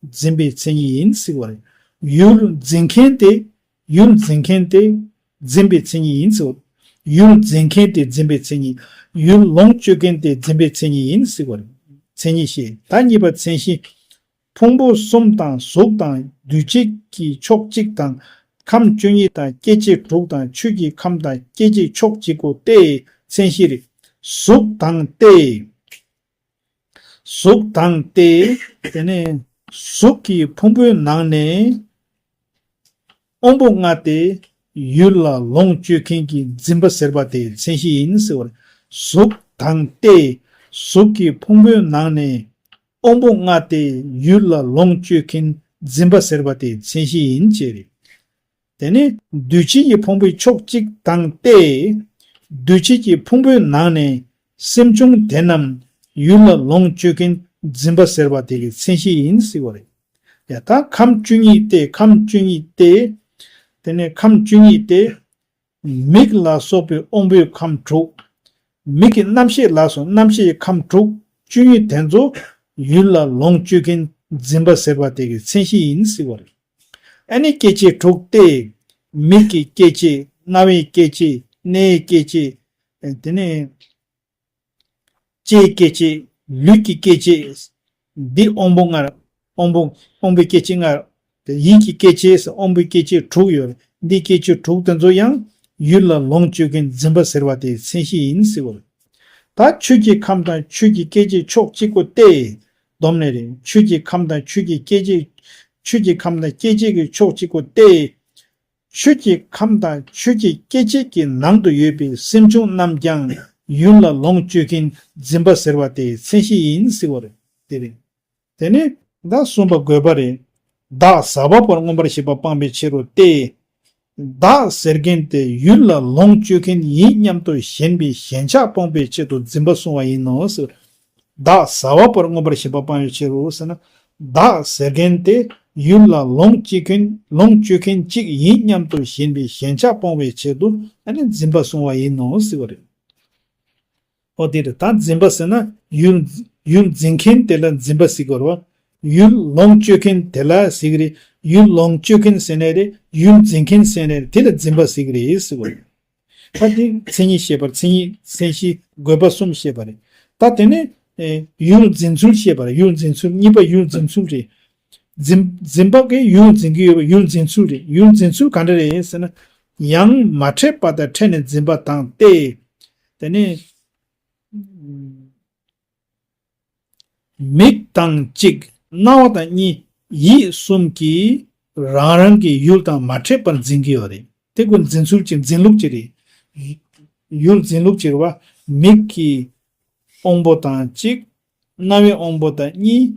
འཛིན་པའི་མཚན་ཉིད་ཡིན་ཟེར་བ་རེད། ཡུལ་འཛིན་མཁན་དེ། ཡུལ་འཛིན་མཁན་དེ་འཛིན་པའི་མཚན་ཉིད་ཡིན་ཟེར། ཡུལ་འཛིན་མཁན་དེ་འཛིན་པའི་མཚན་ཉིད། ཡུལ་ལོངས་སྤྱོད་མཁན་དེ་འཛིན་པའི་མཚན་ཉིད་ཡིན་ཟེར་བ་རེད། མཚན་ཉིད་བཤད། ད་གཉིས་པ་མཚན་གཞི། ཕུང་པོ་གསུམ་དང་གཟུགས་དང་འདུས་བྱས་ཀྱི་ཕྱོགས་གཅིག་དང་། ཁམས་བཅུ་གཉིས་དང་སྐྱེ་མཆེད་དྲུག་དང་ཆོས་ཀྱི་ཁམས་དང་སྐྱེ་མཆེད་ཕྱོགས་གཅིག་གོ་སྟེ་མཚན་གཞི་རེད། གཟུགས་དང་སྟེ། གཟུགས་དང་སྟེ། དེ་ནས་གཟུགས་ཀྱི་ཕུང་པོའི་ནང་ནས་དབང་པོ་ལྔ་སྟེ་ཡུལ་ལ་ལོངས་སྤྱོད་མཁན་གྱི་འཛིན་པ་ཟེར་བ་དེ་མཚན་གཞི་ཡིན་ཟེར་བ་རེད། གཟུགས་དང་སྟེ། གཟུགས་ཀྱི་ཕུང་པོའི་ནང་ནས་དབང་པོ་ལྔ་སྟེ་ཡུལ་ལ་ལོངས་སྤྱོད་མཁན་འཛིན་པ་ཟེར་བ་དེ་མཚན་གཞི་ཡིན་ཅེས་རེད། དེ་ནས་འདུས་བྱས་ཀྱི་ཕུང་པོའི་ཕྱོགས་གཅིག་དང་སྟེ། འདུས་བྱས་ཀྱི་ཕུང་པོའི་ནང་ནས་སེམས་བྱུང་དེ་རྣམས་ཡུལ་ལ་ལོངས་སྤྱོད་མཁན་འཛིན་པ་ཟེར་བ་དེ་གི་མཚན་གཞི་ཡིན་ཟེར་བ་རེད། ཡ་ད་ཁམས་བཅུ་གཉིས་ཏེ། ཁམས་བཅུ་གཉིས་ཏེ། དེ་ནས་ཁམས་བཅུ་གཉིས་ཏེ། མིག་ལ་སོགས་པའི་དབང་པོའི་ཁམས་དྲུག་མིག་གི་རྣམ་ཤེས་ལ་སོགས་རྣམ་ཤེས་ཀྱི་ཁམས་དྲུག་བཅུ་གཉིས་དེ་ཚོ་ཡུལ་ལ་ལོངས་སྤྱོད་མཁན་འཛིན་པ་ཟེར་བ་དེ་གི་མཚན་གཞི་ཡིན་ཟེར་བ་རེད། ཨ་ནི་སྐྱེ་མཆེད་དྲུག་སྟེ། མིག་གི་སྐྱེ་མཆེད། རྣ་བའི་སྐྱེ་མཆེད། སྣའི་སྐྱེ་མཆེད། དེ་ནས་ལྕེའི་སྐྱེ་མཆེད། ལུས་ཀྱི་སྐྱེ་མཆེད། འདི་དབང་པོ་ལྔ། དབང་པོ། དབང་པོའི་སྐྱེ་མཆེད་ལྔ། དེ་ཡིད་ཀྱི་སྐྱེ་མཆེད་ཟེར་དབང་པོའི་སྐྱེ་མཆེད་དྲུག་ཡོད་རེད། འདི་སྐྱེ་མཆེད་དྲུག་དེ་ཚོ་ཡང་ཡུལ་ལ་ལོངས་སྤྱོད་མཁན་འཛིན་པ་ཟེར་བ་དེའི་མཚན་གཞི་ཡིན་ཟེར་བ་རེད། ད་ཆོས་ཀྱི་ཁམས་དང་ཆོས་ཀྱི་སྐྱེ་མཆེད་ཕྱོགས་གཅིག་པོ་སྟེ། སྡོམ་ནས་རེད། ཆོས་ཀྱི་ཁམས་དང་ཆོས་ཀྱི་སྐྱེ་མཆེད། ཆོས་ཀྱི་ཁམས་དང་སྐྱེ་མཆེད་ཀྱི་ཕྱོགས་གཅིག་པོ་སྟེ། ཆོས་ཀྱི་ཁམས་དང་ཆོས་ཀྱི་སྐྱེ་མཆེད་ཀྱི་ནང་དུ་ཡོད་པའི་སེམས་བྱུང་རྣམས་ཀྱང་ཡུལ་ལ་ལོངས་སྤྱོད་མཁན་འཛིན་པ་ཟེར་བ་དེའི་མཚན་གཞི་ཡིན་ཟེར་བ་རེད། དེ་རེད། དེ་ནས་ད་གསུམ་པ་དགོས་པ་རེད། བདག་ཟ་བ་པོར་མངོན་པར་ཞེན་པ་སྤངས་པའི་ཕྱིར་རོ་སྟེ། བདག་ཟེར་མཁན་དེ་ཡུལ་ལ་ལོངས་སྤྱོད་མཁན་ཡིན་སྙམ་དུ་ཞེན་པའི་ཞེན་ཆགས་སྤོང་བའི་ཆེད་དུ་འཛིན་པ་བསྲུང་བ་ཡིན་ནོ་ཟེར། བདག་ཟ་བ་པོར་མངོན་པར་ཞེན་པ་སྤངས་པའི་ཕྱིར་རོ་ཟེར་ན། བདག་ཟེར་མཁན་དེ་ཡུལ་ལ་ལོངས་སྤྱོད་མཁན་ལོངས་སྤྱོད་མཁན་གཅིག་ཡིན་སྙམ་དུ་ཞེན་པའི་ཞེན་ཆགས་སྤོང་བའི་ཆེད་དུ་ཨ་ནི་འཛིན་པ་བསྲུང་བ་ཡིན་ནོ་ཟེར་བ་རེད། ཨོ་དེ་རེད། ད་འཛིན་པ་ཟེར་ན་ཡུལ་ཡུལ་འཛིན་མཁན་དེ་ལ་འཛིན་པ་ཟེར་གི་རེད་བ། ཡུལ་ལོངས་སྤྱོད་མཁན་དེ་ལ་ཟེར་གི་རེད། ཡུལ་ལོངས་སྤྱོད་མཁན་ཟེར་ནའི་རེད། ཡུལ་འཛིན་མཁན་ཟེར་ནའི་རེད། དེ་ལ་འཛིན་པ་ཟེར་གི་རེད་ཟེར་གི་རེད། ད་དེ་མཚན་ཉིད་བཤད་པར་མཚན་ཉིད་མཚན་གཞི་དགོས་པ་གསུམ་བཤད་པ་རེད། ད་དེ་ནས་ཨེ་ཡུལ་འཛིན་ཚུལ་བཤད་པ་རེད། ཡུལ་འཛིན་ཚུལ། གཉིས་པ་ཡུལ་འཛིན་ཚུལ་རེད། འཛིན་འཛིན་པ་གིས་ཡུལ་འཛིན་གྱི་ཡོད་པ་ཡུལ་འཛིན་ཚུལ་རེད། ཡུལ་འཛིན་ཚུལ་ག་འདྲ་རེད་ཟེར་ན། ཡང་མ་འཕྲད་པ་དང་ཕྲད་ནས་འཛིན་པ་དང་སྟེ། དེ་ནས་མིག་དང་གཅིག་རྣ་བ་དང་གཉིས་ཡིད་གསུམ་གྱིས་རང་རང་གི་ཡུལ་དང་མ་འཕྲད་པར་འཛིན་གྱི་ཡོད་རེད། དེ་ཀུན་འཛིན་ཚུལ་གྱི་འཛིན་ལུགས་ཅིག་རེད། ཡུལ་འཛིན་ལུགས་ཅིག་རེད་བ། མིག་གི་དབང་པོ་དང་གཅིག་རྣ་བའི་དབང་པོ་དང་གཉིས།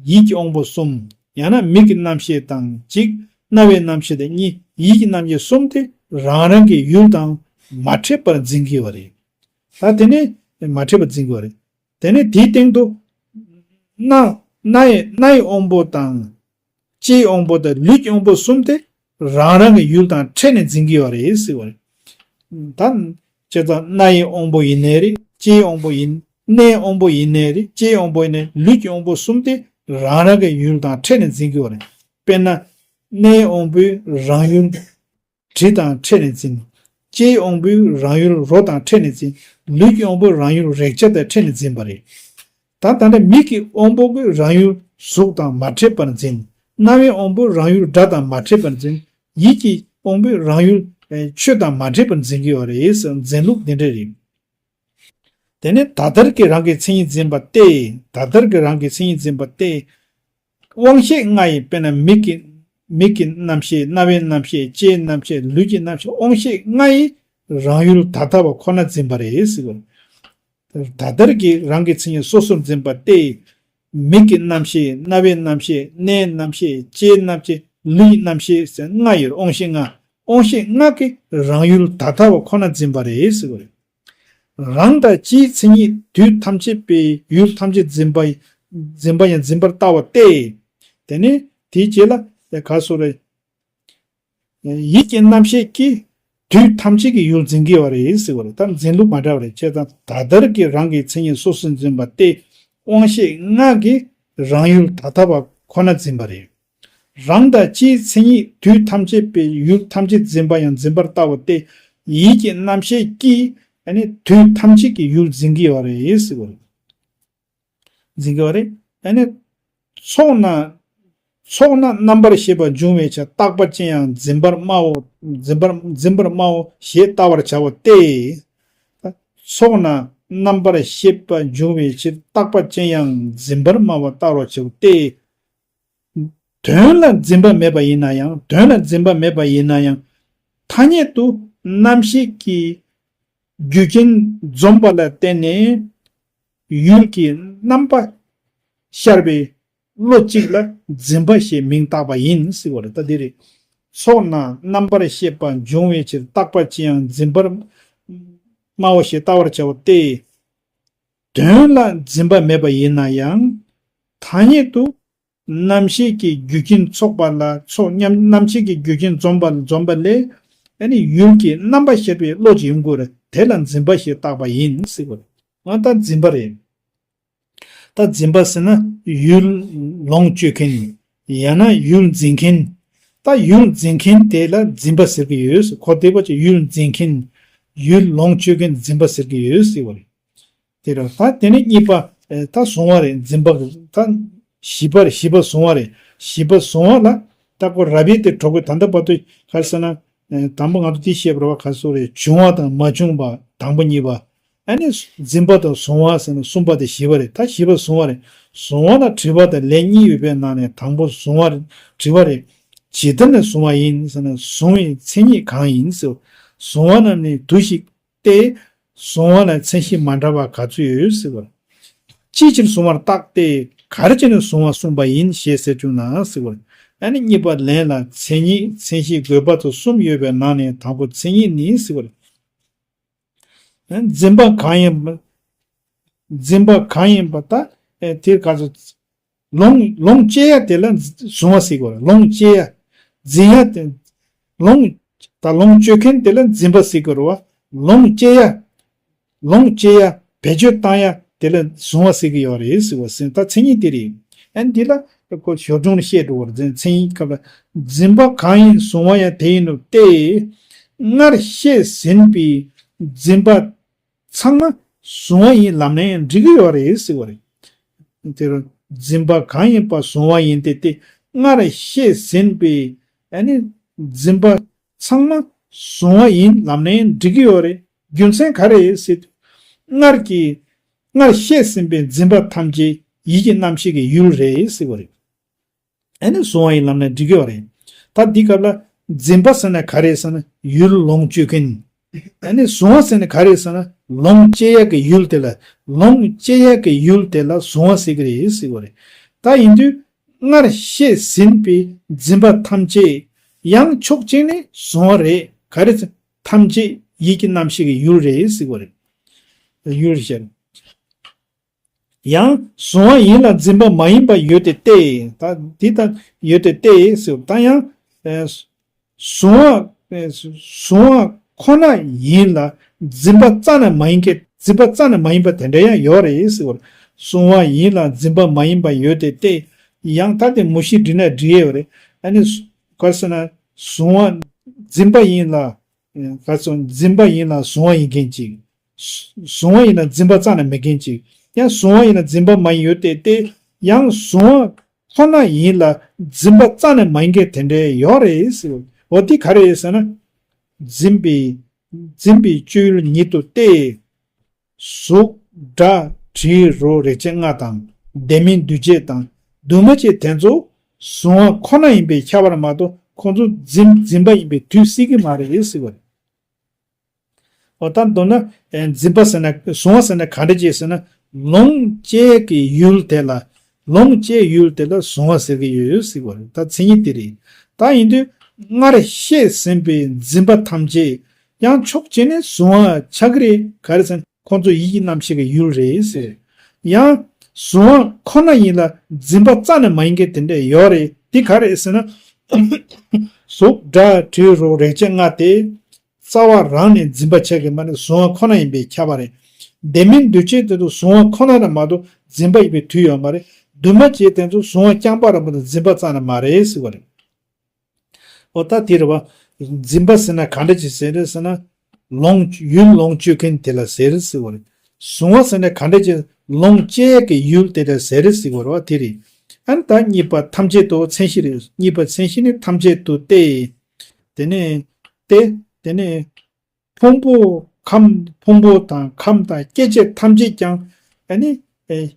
ཡིད་ཀྱི་དབང་པོ་གསུམ། ཡང་ན་མིག་གི་རྣམ་ཤེས་དང་གཅིག་རྣ་བའི་རྣམ་ཤེས་དང་གཉིས། ཡིད་ཀྱི་རྣམ་ཤེས་གསུམ་དེ་རང་རང་གི་ཡུལ་དང་མ་འཕྲད་པར་འཛིན་གྱི་ཡོད་རེད། ད་དེ་ནས་མ་འཕྲད་པར་འཛིན་གྱི་ཡོད་རེད། དེ་ནས་དེའི་སྟེང་དུ་རྣ་རྣ་ཡི་རྣ་ཡི་དབང་པོ་དང་། ལྕེའི་དབང་པོ་དང་ལུས་ཀྱི་དབང་པོ་གསུམ་དེ་རང་རང་གི་ཡུལ་དང་ཕྲད་ནས་འཛིན་གྱི་ཡོད་རེད་ཟེར་བ་རེད། ད་བྱས་ཙང་རྣ་ཡི་དབང་པོ་ཡིན་ནའི་རེད། ལྕེའི་དབང་པོ་ཡིན། སྣའི་དབང་པོ་ཡིན་ནའི་རེད། ལྕེའི་དབང་པོ་ཡིན་ནའི་ལུས་ཀྱི་དབང་པོ་གསུམ་དེ་རང་རང་གི་ཡུལ་དང་ཕྲད་ནས་འཛིན་གྱི་ཡོད་རེད། དཔེར་ན། སྣའི་དབང་པོས་རང་ཡུལ་དྲི་དང་ཕྲད་ནས་འཛིན། ལྕེའི་དབང་པོས་རང་ཡུལ་རོ་དང་ཕྲད་ནས་འཛིན། ལུས་ཀྱི་དབང་པོས་རང་ཡུལ་རེག་བྱ་དང་ཕྲད་ནས་འཛིན་པ་རེད། ད་ད་ལྟ་མིག་གི་དབང་པོ་གིས་རང་ཡུལ་གཟུགས་དང་མ་འཕྲད་པར་འཛིན། རྣ་བའི་དབང་པོས་རང་ཡུལ་སྒྲ་དང་མ་འཕྲད་པར་འཛིན། ཡིད་ཀྱི་དབང་པོས་རང་ཡུལ་ཆོས་དང་མ་འཕྲད་པར་འཛིན་གྱི་ཡོད་རེད་ཟེར་འཛིན་ལུགས་འདི་འདྲ་རེད། དེ་ནས་ད་ལྟར་གྱི་རང་གི་མཚན་ཉིད་འཛིན་པ་སྟེ། ད་ལྟར་གྱི་རང་གི་མཚན་ཉིད་འཛིན་པ་སྟེ། དབང་ཤེས་ལྔ་ཡིས་དཔེར་ན་མིག་གི་མིག་གི་རྣམ་ཤེས། རྣ་བའི་རྣམ་ཤེས། ལྕེའི་རྣམ་ཤེས། ལུས་ཀྱི་རྣམ་ཤེས། དབང་ཤེས་ལྔ་ཡིས་རང་ཡུལ་ད་ལྟ་བ་ཁོ་ན་འཛིན་པ་རེད་ཟེར་བ། ད་ལྟར་གྱི་རང་གི་མཚན་ཉིད་སོ་སོར་འཛིན་པ་སྟེ། མིག་གི་རྣམ་ཤེས། རྣ་བའི་རྣམ་ཤེས། སྣའི་རྣམ་ཤེས། ལྕེའི་རྣམ་ཤེས། ལུས་ཀྱི་རྣམ་ཤེས་ཟེར་ལྔ་ཡོད། དབང་ཤེས་ལྔ། དབང་ཤེས་ལྔ་གིས་རང་ཡུལ་ད་ལྟ་བ་ཁོ་ན་འཛིན་པ་རེད་ཟེར་བ་རེད། རང་དང་སྤྱིའི་མཚན་ཉིད་དུས་ཐམས་ཅད་པའི་ཡུལ་ཐམས་ཅད་འཛིན་པ་འཛིན་པ་ཡང་འཛིན་པར་ལྟ་བ་སྟེ། དེ་ནས་དེའི་རྗེས་ལ་ག་སོ་རེ། ཡིད་ཀྱི་རྣམ་ཤེས་ཀྱིས་དུས་ཐམས་ཅད་ཀྱི་ཡུལ་འཛིན་གྱི་ཡོད་རེད་ཟེར་བ་རེད། ད་འཛིན་ལུགས་མ་འདྲ་བ་རེད། བྱས་ཙང་ད་ལྟར་གྱི་རང་གི་མཚན་ཉིད་སོ་སོར་འཛིན་པ་སྟེ། དབང་ཤེས་ལྔ་གིས་རང་ཡུལ་ད་ལྟ་བ་ཁོ་ན་འཛིན་པ་རེད། རང་དང་སྤྱིའི་མཚན་ཉིད་དུས་ཐམས་ཅད་པའི་ཡུལ་ཐམས་ཅད་འཛིན་པ་ཡང་འཛིན་པར་ལྟ་བ་སྟེ། ཡིད་ཀྱི་རྣམ་ཤེས་ཀྱིས་ཨ་ནི་དུས་ཐམས་ཅད་ཀྱི་ཡུལ་འཛིན་གྱི་ཡོད་རེད་ཟེར་བ་རེད། འཛིན་གྱི་ཡོད་རེད། ཨ་ནི་ཚོགས་ན་ཚོགས་ན་རྣམ་པར་ཤེས་པ་འབྱུང་བའི་ཕྱིར། རྟག་པ་ཅན་ཡང་འཛིན་པར་སྨྲའོ། འཛིན་པར་འཛིན་པར་སྨྲའོ་ཞེས་བལྟ་བར་བྱའོ་སྟེ། ཚོགས་ན་རྣམ་པར་ཤེས་པ་འབྱུང་བའི་ཕྱིར། རྟག་པ་ཅན་ཡང་འཛིན་པར་སྨྲ་བ་བལྟ་བར་བྱའོ་སྟེ། དོན་ལ་འཛིན་པ་མེད་པ་ཡིན་ན་ཡང་། དོན་ལ་འཛིན་པ་མེད་པ་ཡིན་ན་ཡང་། ཐ་སྙད་དུ་རྣམ་ཤེས་ཀྱི་རྒྱུ་རྐྱེན་འཛོམས་པ་ལ་བརྟེན་ནས་ཡུལ་གྱི་རྣམ་པ་ཤར་བའི་བློ་གཅིག་ལ་འཛིན་པ་ཞེས་མིང་བཏགས་པ་ཡིན་ཟེར་བ་རེད། ད་འདི་རེད། ཚོགས་ན་རྣམ་པར་ཤེས་པ་འབྱུང་བའི་ཕྱིར། རྟག་པ་ཅན་ཡང་འཛིན་པར་སྨྲའོ་ཞེས་བལྟ་བར་བྱའོ་སྟེ། དོན་ལ་འཛིན་པ་མེད་པ་ཡིན་ན་ཡང་། ཐ་སྙད་དུ་རྣམ་ཤེས་ཀྱི་རྒྱུ་རྐྱེན་ཚོགས་པ་ལ་ཚོགས་མཉམ་རྣམ་ཤེས་ཀྱི་རྒྱུ་རྐྱེན་འཛོམས་པ་འཛོམས་པ་ལས་ཨ་ནི་ཡུལ་གྱི་རྣམ་པ་ཤར་བའི་བློ་ཅིག་ཡོང་དགོས་རེད། དེ་ལ་འཛིན་པ་ཞེས་བཏགས་པ་ཡིན་ཟེར་བ་རེད། ང་ད་འཛིན་པ་རེད། ད་འཛིན་པ་ཟེར་ན་ཡུལ་ལོངས་སྤྱོད་མཁན། ཡང་ན་ཡུལ་འཛིན་མཁན། ད་ཡུལ་འཛིན་མཁན་དེ་ལ་འཛིན་པ་ཟེར་གྱི་ཡོད། གོ་བདེ་པོ་ཅིག་ཡུལ་འཛིན་མཁན། ཡུལ་ལོངས་སྤྱོད་མཁན་འཛིན་པ་ཟེར་གྱི་ཡོད་ཟེར་བ་རེད། དེ་རེད། ད་དེ་ནས་གཉིས་པ་ཨེ་ད་གཟུང་བ་རེད། འཛིན་པ་གི་ད་ བཞི་པ་རེད། བཞི་པ་གཟུང་བ་རེད། བཞི་པ་གཟུང་བ་ལ་ད་ཁོ་རབ་དབྱེ་དེ་གྲོགས་ཀྱི་ད་ལྟ་བར་དུ་ག་རེ་ཟེར་ན། ཨེ་དང་པོ་ང་ཚོ་འདི་བཤད་པ་རེད་བ། ག་རེ་ཟེར་རེད། བྱུང་བ་དང་མ་བྱུང་བ་དང་པོ་གཉིས་པ། ཨ་ནི་འཛིན་པ་དང་གཟུང་བ་ཟེར་ན་གསུམ་པ་དེ་བཞི་པ་རེད། ད་བཞི་པ་གཟུང་བ་རེད། གཟུང་བ་ལ་དྲི་བ་དང་ལན་གཉིས་ཡོད་པའི་ནང་ནས་དང་པོ་གཟུང་བ་རེད། དྲི་བ་རེད། ཇི་ལྟར་ནས་གཟུང་བ་ཡིན་ཟེར་ན། གཟུང་བའི་མཚན་ཉིད་གང་ཡིན་ཟེར། གཟུང་བ་རྣམས་ནི་དུ་ཞིག་སྟེ། གཟུང་བ་ལ་མཚན་གཞི་མ་འདྲ་བ་ག་ཚོད་ཡོད་ཟེར་བ། ཅིའི་ཕྱིར་གཟུང་བར་བརྟག་སྟེ། ག་རེ་བྱས་ནས་གཟུང་བ་གསུངས་པ་ཡིན་ཞེས་ཟེར་བྱུང་ན་ཟེར་བ། ཨ་ནི་གཉིས་པ་ལན་ལ་མཚན་ཉིད་མཚན་གཞི་དགོས་པ་དང་གསུམ་ཡོད་པའི་ནང་ནས་དང་པོ་མཚན་ཉིད་ནི་ཟེར་བ། འཛིན་པ་གང་ཡིན་པ། འཛིན་པ་གང་ཡིན་པ་ད། ཨེ་དེར་ག་ཚོད། ལོངས་ལོངས་སྤྱད་ཡ་དེ་ལ་གཟུང་བ་ཟེར་གྱི་ཡོད་རེད། ལོངས་སྤྱད་ཡ། འཛིན་ཡ་དེ། ལོངས། ད་ལོངས་སྤྱོད་མཁན་དེ་ལ་འཛིན་པ་ཟེར་གྱི་ཡོད་རེད་བ། ལོངས་སྤྱད་ཡ། ལོངས་སྤྱད་ཡ་བེད་སྤྱོད་བཏང་ཡ་དེ་ལ་གཟུང་བ་ཟེར་གྱི་ཡོད་རེད་ཟེར་བ་ཟེར། ད་མཚན་ཉིད་དེ་རེད། ཨ་ནི་འདི་ལ་ཁོ་ཞོར་ལྗོངས་ལ་བཤད་འགྲོ་བར་འཛིན། མཚན་ཉིད་སྐབས་ལ། འཛིན་པ་གང་ཡིན་གཟུང་བ་ཡང་དེ་ཡིན་ནོ་སྟེ། སྔར་བཤད་ཟིན་པའི་འཛིན་པ་ཚང་མ་གཟུང་བ་ཡིན་ལབ་ནས་འགྲིག་གི་ཡོད་རེད་ཟེར་བ་རེད། དེ་རུ་འཛིན་པ་གང་ཡིན་པ་གཟུང་བ་ཡིན་ཏེ་སྟེ། སྔར་བཤད་ཟིན་པའི་ཨ་ནི་འཛིན་པ་ཚང་མ་གཟུང་བ་ཡིན་ལབ་ནས་འགྲིག་གི་ཡོད་རེད། རྒྱུ་མཚན་ག་རེ་ཟེར་དུས། སྔར་གྱི། སྔར་བཤད་ཟིན་པའི་འཛིན་པ་ཐམས་ཅད་ཡིད་ཀྱི་རྣམ་ཤེས་ཀྱི་ཡུལ་རེད་ཟེར་བ་རེད། ཨ་ནི་གཟུང་བ་ཡིན་ལབ་ནས་འགྲིག་གི་ཡོད་རེད། ད་འདི་སྐབས་ལ་འཛིན་པ་ཟེར་ན་ག་རེ་ཟེར་ན་ཡུལ་ལོངས་སྤྱོད་མཁན། ཨ་ནི་གཟུང་བ་ཟེར་ན་ག་རེ་ཟེར་ན་ལོངས་སྤྱད་ཡ་གི་ཡུལ་དེ་ལ། ལོངས་སྤྱད་ཡ་གི་ཡུལ་དེ་ལ་གཟུང་བ་ཟེར་གི་རེད་ཟེར་བ་རེད། ད་ཡིན་དུས་སྔར་བཤད་ཟིན་པའི་འཛིན་པ་ཐམས་ཅད་ཡང་ཕྱོགས་གཅིག་ནས་གཟུང་བ་རེད། ག་རེ་ཟེར། ཐམས་ཅད་ཡིད་ཀྱི་རྣམ་ཤེས་ཀྱི་ཡུལ་རེད་ཟེར་བ་རེད། ཡུལ་ཞེས། ཡང་གཟུང་བ་ཡིན་ལ་འཛིན་པ་མ་ཡིན་པ་ཡོད་དེ་སྟེ། ད་འདི་ལྟར་ཡོད་དེ་སྟེ་ཟེར། ད་ཡང་ཨེ་གཟུང་བ་ཨེ་གཟུང་བ་ཁོ་ན་ཡིན་ལ་འཛིན་པ་རྩ་ནས་མ་ཡིན་མཁན། འཛིན་པ་རྩ་ནས་མ་ཡིན་པ་དེ་འདྲ་ཡང་ཡོད་རེད་ཟེར་བ། གཟུང་བ་ཡིན་ལ་འཛིན་པ་མ་ཡིན་པ་ཡོད་དེ་སྟེ། ཡང་ད་དེ་མུ་བཞི་བྲིས་ན་འགྲིག་ཡོད་རེད། ཨ་ནི་ག་རེ་ཟེར་ན། གཟུང་བ་འཛིན་པ་ཡིན་ལ། ག་རེ་ཟེར། འཛིན་པ་ཡིན་ལ་གཟུང་བ་ཡིན་མཁན་ཅིག་གཟུང་བ་ཡིན་ན་འཛིན་པ་རྩ་ནས་མེད་མཁན་ཅིག་ཡང་གཟུང་བ་ཡིན་ན་འཛིན་པ་མ་ཡིན་ཡོད་དེ་སྟེ། ཡང་གཟུང་བ་ཁོ་ན་ཡིན་ལ་འཛིན་པ་རྩ་ནས་མ་ཡིན་མཁན་དེ་འདྲ་ཡོད་རེད་ཟེར། འོ་དེ་ག་རེ་རེད་ཟེར་ན། འཛིན་པའི་འཛིན་པའི་སྤྱོད་ཡུལ་ཉིད་དུ་སྟེ། གཟུགས་སྒྲ་དྲི་རོ་རེག་བྱ་ལྔ་དང་། ལྡན་མིན་འདུ་བྱེད་དང་འདུས་མ་བྱས་དེ་ཚོ་གཟུང་བ་ཁོ་ན་ཡིན་པས་ཁྱབ་པར་མ་གཏོགས་ཁོང་ཚོ་འཛིན་འཛིན་པ་ཡིན་པས་དུས་སྲིད་ཀྱི་མ་རེད་ཟེར་བ་རེད། འོ་ད་མདོར་ན། ཨེ་འཛིན་པ་ཟེར་ན། གཟུང་བ་ཟེར་ན་ག་འདྲ་ཅིག་ཟེར་ན། ལོངས་སྤྱད་ཀྱི་ཡུལ་དེ་ལ། ལོངས་སྤྱད་ཡུལ་དེ་ལ་གཟུང་བ་ཟེར་གྱི་ཡོད་ཟེར་བ་རེད། ད་མཚན་ཉིད་དེ་རེད། ད་ཡིན་དུས་སྔར་བཤད་ཟིན་པའི་འཛིན་པ་ཐམས་ཅད་ཡང་ཕྱོགས་གཅིག་ནས་གཟུང་བ་ཆགས་ཀྱི་རེད། ག་རེ་ཟེར་ན་ཁོང་ཚོ་ཡིད་ཀྱི་རྣམ་ཤེས་ཀྱི་ཡུལ་རེད་ཟེར། ཡང་གཟུང་བ་ཁོ་ན་ཡིན་ལ་འཛིན་པ་རྩ་ནས་མ་ཡིན་མཁན་དེ་འདྲ་ཡོད་རེད། དེ་ག་རེད་ཟེར་ན། གཟུགས་སྒྲ་དྲི་རོ་རེག་བྱ་ལྔ་སྟེ། རྩ་བ་རང་ནས་འཛིན་པ་ཆགས་ཀྱི་མ་རེད། གཟུང་བ་ཁོ་ན་ཡིན་པས་ཁྱབ་པ་རེད། ལྡན་མིན་འདུ་བྱེད་དེ་ཚོ་གཟུང་བ་ཁོ་ན་རེད་མ་གཏོགས་འཛིན་པ་ཡིན་པའི་དུས་ཡོད་མ་རེད། འདུས་མ་བྱས་དེ་ཚོ་གཟུང་བ་རྐྱང་པ་རེད་མ་གཏོགས་འཛིན་པ་རྩ་ནས་མ་རེད་ཟེར་བ་རེད། འོ་ད་དེ་རེད་བ། འཛིན་པ་ཟེར་ན་ག་འདྲ་ཅིག་ཟེར་རེད་ཟེར་ན། ལོངས་ཡུལ་ལོངས་སྤྱོད་མཁན་དེ་ལ་ཟེར་ཟེར་བ་རེད། གཟུང་བ་ཟེར་ན་ག་འདྲ་ཅིག་ལོངས་སྤྱད་ཀྱི་ཡུལ་དེ་ལ་ཟེར་ཟེར་བ་རེད་བ། དེ་རེད། ཨ་ནི་ད་གཉིས་པ་ཐམས་ཅད་དུ་མཚན་གཞི་རེད། གཉིས་པ་མཚན་གཞི་ནི་ཐམས་ཅད་དུ་སྟེ། དེ་ནས་ཏེ། དེ་ནས་ཕུང་པོ་ཁམས། ཕུང་པོ་དང་ཁམས་དང་སྐྱེ་མཆེད་ཐམས་ཅད་ཀྱང་ཨ་ནི་ཨེ་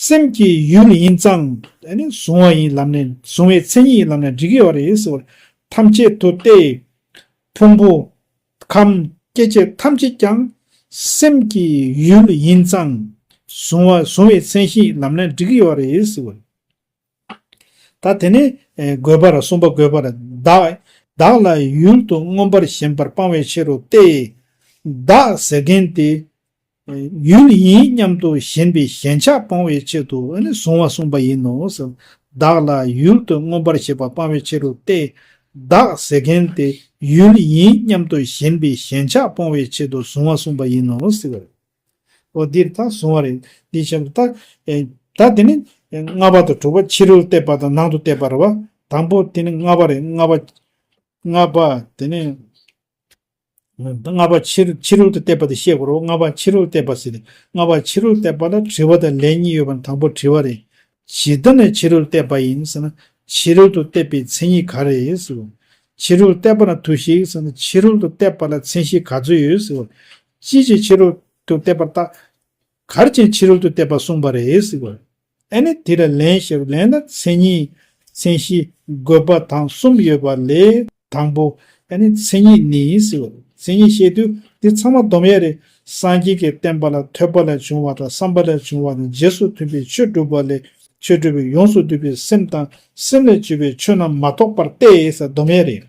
སེམས་ཀྱི་ཡུལ་ཡིན་ཙང་ཨ་ནི་གཟུང་བ་ཡིན་ལབ་ནས། གཟུང་བའི་མཚན་ཉིད་ཡིན་ལབ་ནས་འགྲིག་གི་ཡོད་རེད་ཟེར་བ། ཐམས་ཅད་དུ་སྟེ། ཕུང་པོ་ཁམས་སྐྱེ་མཆེད་ཐམས་ཅད་ཀྱང་སེམས་ཀྱི་ཡུལ་ཡིན་ཙང་གཟུང་བ། གཟུང་བའི་མཚན་གཞི་ལབ་ནས་འགྲིག་གི་ཡོད་རེད་ཟེར་བ། ད་དེ་ནས་ཨེ་དགོས་པ་ར། གསུམ་པ་དགོས་པ་ར། བདག་བདག་ལ་ཡུལ་དུ་མངོན་པར་ཞེན་པར་སྤང་བའི་ཕྱིར་རོ་སྟེ། བདག་ཟེར་མཁན་དེ་ཨེ་ཡུལ་ཡིན་སྙམ་དུ་ཞེན་པའི་ཞེན་ཆགས་སྤོང་བའི་ཆེད་དུ་ཨ་ནི་གཟུང་བ་གསུངས་པ་ཡིན་ནོ་ཟེར། བདག་ལ་ཡུལ་དུ་མངོན་པར་ཞེན་པར་སྤང་བའི་ཕྱིར་རོ་སྟེ། བདག་ཟེར་མཁན་དེ་ཡུལ་ཡིན་སྙམ་དུ་ཞེན་པའི་ཞེན་ཆགས་སྤོང་བའི་ཆེད་དུ་གཟུང་བ་གསུངས་པ་ཡིན་ནོ་ཟེར་བ་རེད། འོ་འདིར་ད་གཟུང་བ་རེད། འདི་བྱས་ད། ཨེ་ད་དེ་ནི་ལྔ་པ་དང་དྲུག་པ་ཕྱི་རོལ་བལྟས་པ་དང་ནང་དུ་བལྟས་པ་རེད་བ། དང་པོ་དེ་ནི་ལྔ་པ་རེད། ལྔ་པ། ལྔ་པ་དེ་ནི། ལྔ་པ་ཕྱི་ཕྱི་རོལ་དུ་བལྟས་པ་དེ་བཤད་དགོས་རེད། ལྔ་པ་ཕྱི་རོལ་བལྟས་པ་ཟེར་ཏེ། ལྔ་པ་ཕྱི་རོལ་བལྟས་པ་ལ་དྲི་བ་དང་ལན་གཉིས་ཡོད་པ་ནི་དང་པོ་དྲི་བ་རེད། ཇི་ལྟར་ན་ཕྱི་རོལ་དུ་གཏད་པ་ཡིན་ཟེར་ན། ཕྱི་རོལ་དུ་གཏད་པའི་མཚན་ཉིད་ག་རེ་ཟེར་བ། ཕྱི་རོལ་གཏད་པ་ན་དུ་ཞིག་ཟེར་ན། ཕྱི་རོལ་དུ་གཏད་པ་ལ་མཚན་གཞི་ག་ཚོད་ཡོད་ཟེར་བ། ཅིའི་ཕྱིར་ཕྱི་རོལ་དུ་གཏད་པར་བརྟག་གར་ཅན་ཕྱི་རོལ་དུ་གཏད་པ་གསུངས་པ་རེད་ཟེར་བ། ཨ་ནི་དེ་ལ་ལན་ཞེས་པ། ལན་ལ་མཚན་ཉིད། མཚན་གཞི། དགོས་པ་དང་གསུམ་ཡོད་པ་ལས། དང་པོ། ཨ་ནི་མཚན་ཉིད་ནི་ཟེར་བ། མཚན་ཉིད་བཤད་དུས་འདི་ཚང་མ་སྡོམ་ཡ་རེད། སངས་རྒྱས་ཀྱི་བསྟན་པ་ལ་ཐོས་པ་ལས་བྱུང་བ་དང་བསམ་པ་ལས་བྱུང་བ་དང་རྗེས་སུ་མཐུན་པའི་ཆོས་སྒྲུབ་པ་ལས། ཆོས་སྒྲུབ་པའི་ཡོངས་སུ་འདུས་པའི་སེམས་དང་སེམས་ལས་བྱུང་བའི་ཆོས་རྣམས་མ་རྟོགས་པར་ཏེ་ཟེར་སྡོམ་ཡ་རེད།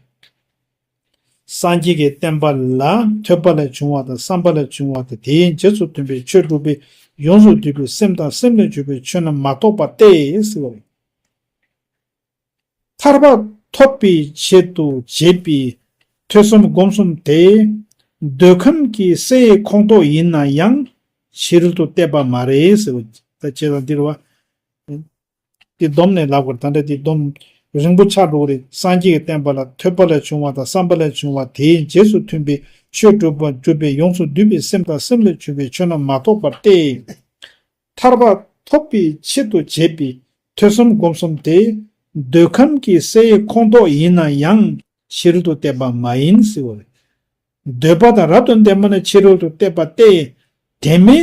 སངས་རྒྱས་ཀྱི་བསྟན་པ་ལ་ཐོས་པ་ལས་བྱུང་བ་དང་བསམ་པ་ལས་བྱུང་བ་དང་དེའི་རྗེས་སུ་མཐུན་པའི་ཆོས་སྒྲུབ་པའི་ཡོངས་སུ་འདུས་པའི་སེམས་དང་སེམས་ལས་བྱུང་བའི་ཆོས་རྣམས་མ་རྟོགས་པ་སྟེ་ཟེར་བ་རེད། ཐར་པ་ཐོབ་པའི་ཆེད་དུ་བྱེད་པའི་ཐོས་བསམ་སྒོམ་གསུམ་དེ། འདོད་ཁམས་ཀྱི་སའི་ཁོངས་གཏོགས་ཡིན་ན་ཡང་ཕྱི་རོལ་དུ་གཏད་པ་མ་རེད་ཟེར་བ། ད་ཅེས་དང་འདིར་བ། འདི་སྡོམ་ནས་ལབ་དགོས། ད་ལྟ་འདི་སྡོམ་རིང་པོ་ཆགས་འགྲོ་གི་རེད། སངས་རྒྱས་ཀྱི་བསྟན་པ་ལ་ཐོས་པ་ལས་བྱུང་བ་དང་བསམ་པ་ལས་བྱུང་བ་དེའི་རྗེས་སུ་མཐུན་པའི་ཆོས་སྒྲུབ་པ་སྒྲུབ་པའི་ཡོངས་སུ་འདུས་པའི་སེམས་དང་སེམས་ལས་བྱུང་བའི་ཆོས་རྣམས་མ་རྟོགས་པར་ཏེ། ཐར་པ་ཐོབ་པའི་ཆེད་དུ་བྱེད་པའི་ཐོས་བསམ་སྒོམ་གསུམ་དེ། འདོད་ཁམས་ཀྱི་སའི་ཁོངས་གཏོགས་ཡིན་ན་ཡང་ཕྱི་རོལ་དུ་གཏད་པ་མ་ཡིན་ཟེར་བ་རེད། འདོད་པ་དང་རབ་ཏུ་ལྡན་པ་ནི་ཕྱི་རོལ་དུ་གཏད་པ་སྟེ། དེ་མིན་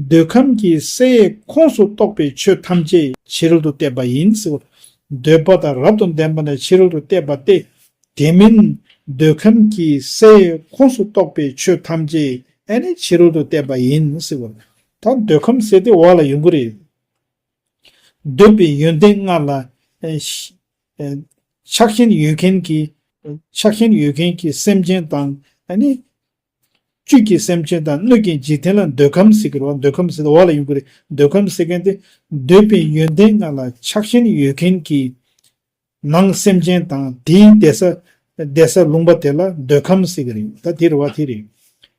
འདོད་ཁམས་ཀྱི་སའི་ཁོངས་སུ་གཏོགས་པའི་ཆོས་ཐམས་ཅད་ཕྱི་རོལ་དུ་གཏད་པ་ཡིན་ཟེར། འདོད་པ་དང་རབ་ཏུ་ལྡན་པ་ནི་ཕྱི་རོལ་དུ་གཏད་པ་སྟེ། དེ་མིན་འདོད་ཁམས་ཀྱི་སའི་ཁོངས་སུ་གཏོགས་པའི་ཆོས་ཐམས་ཅད་ཨ་ནི་ཕྱི་རོལ་དུ་གཏད་པ་ཡིན་ཟེར་བ། ད་འདོད་ཁམས་ཟེར་དེ་འོག་ལ་ཡོང་གི་རེད། འདོད་པའི་ཡོན་ཏན་ལྔ་ལ་ཨ་ཤ་ཨ་ཆགས་ཞེན་ཡོད་མཁན་གྱི། ཆགས་ཞེན་ཡོད་མཁན་གྱི་སེམས་ཅན་དང་ཨ་ནི། བཅུད་ཀྱི་སེམས་ཅན་དང་སྣོད་ཀྱི་འཇིག་རྟེན་ལ་འདོད་ཁམས་ཟེར་གྱི་རེད་བ། འདོད་ཁམས་ཟེར་དེ་འོག་ལ་ཡོང་གི་རེད། འདོད་ཁམས་ཟེར་མཁན་དེ་འདོད་པའི་ཡོན་ཏན་ལྔ་ལ་ཆགས་ཞེན་ཡོད་མཁན་གྱི་ནང་སེམས་ཅན་དང་དེའི་བསྡད་ས་བསྡད་ས་ལུང་པ་དེ་ལ་འདོད་ཁམས་ཟེར་གྱི་རེད། ད་དེ་རེད་བ། དེ་རེད།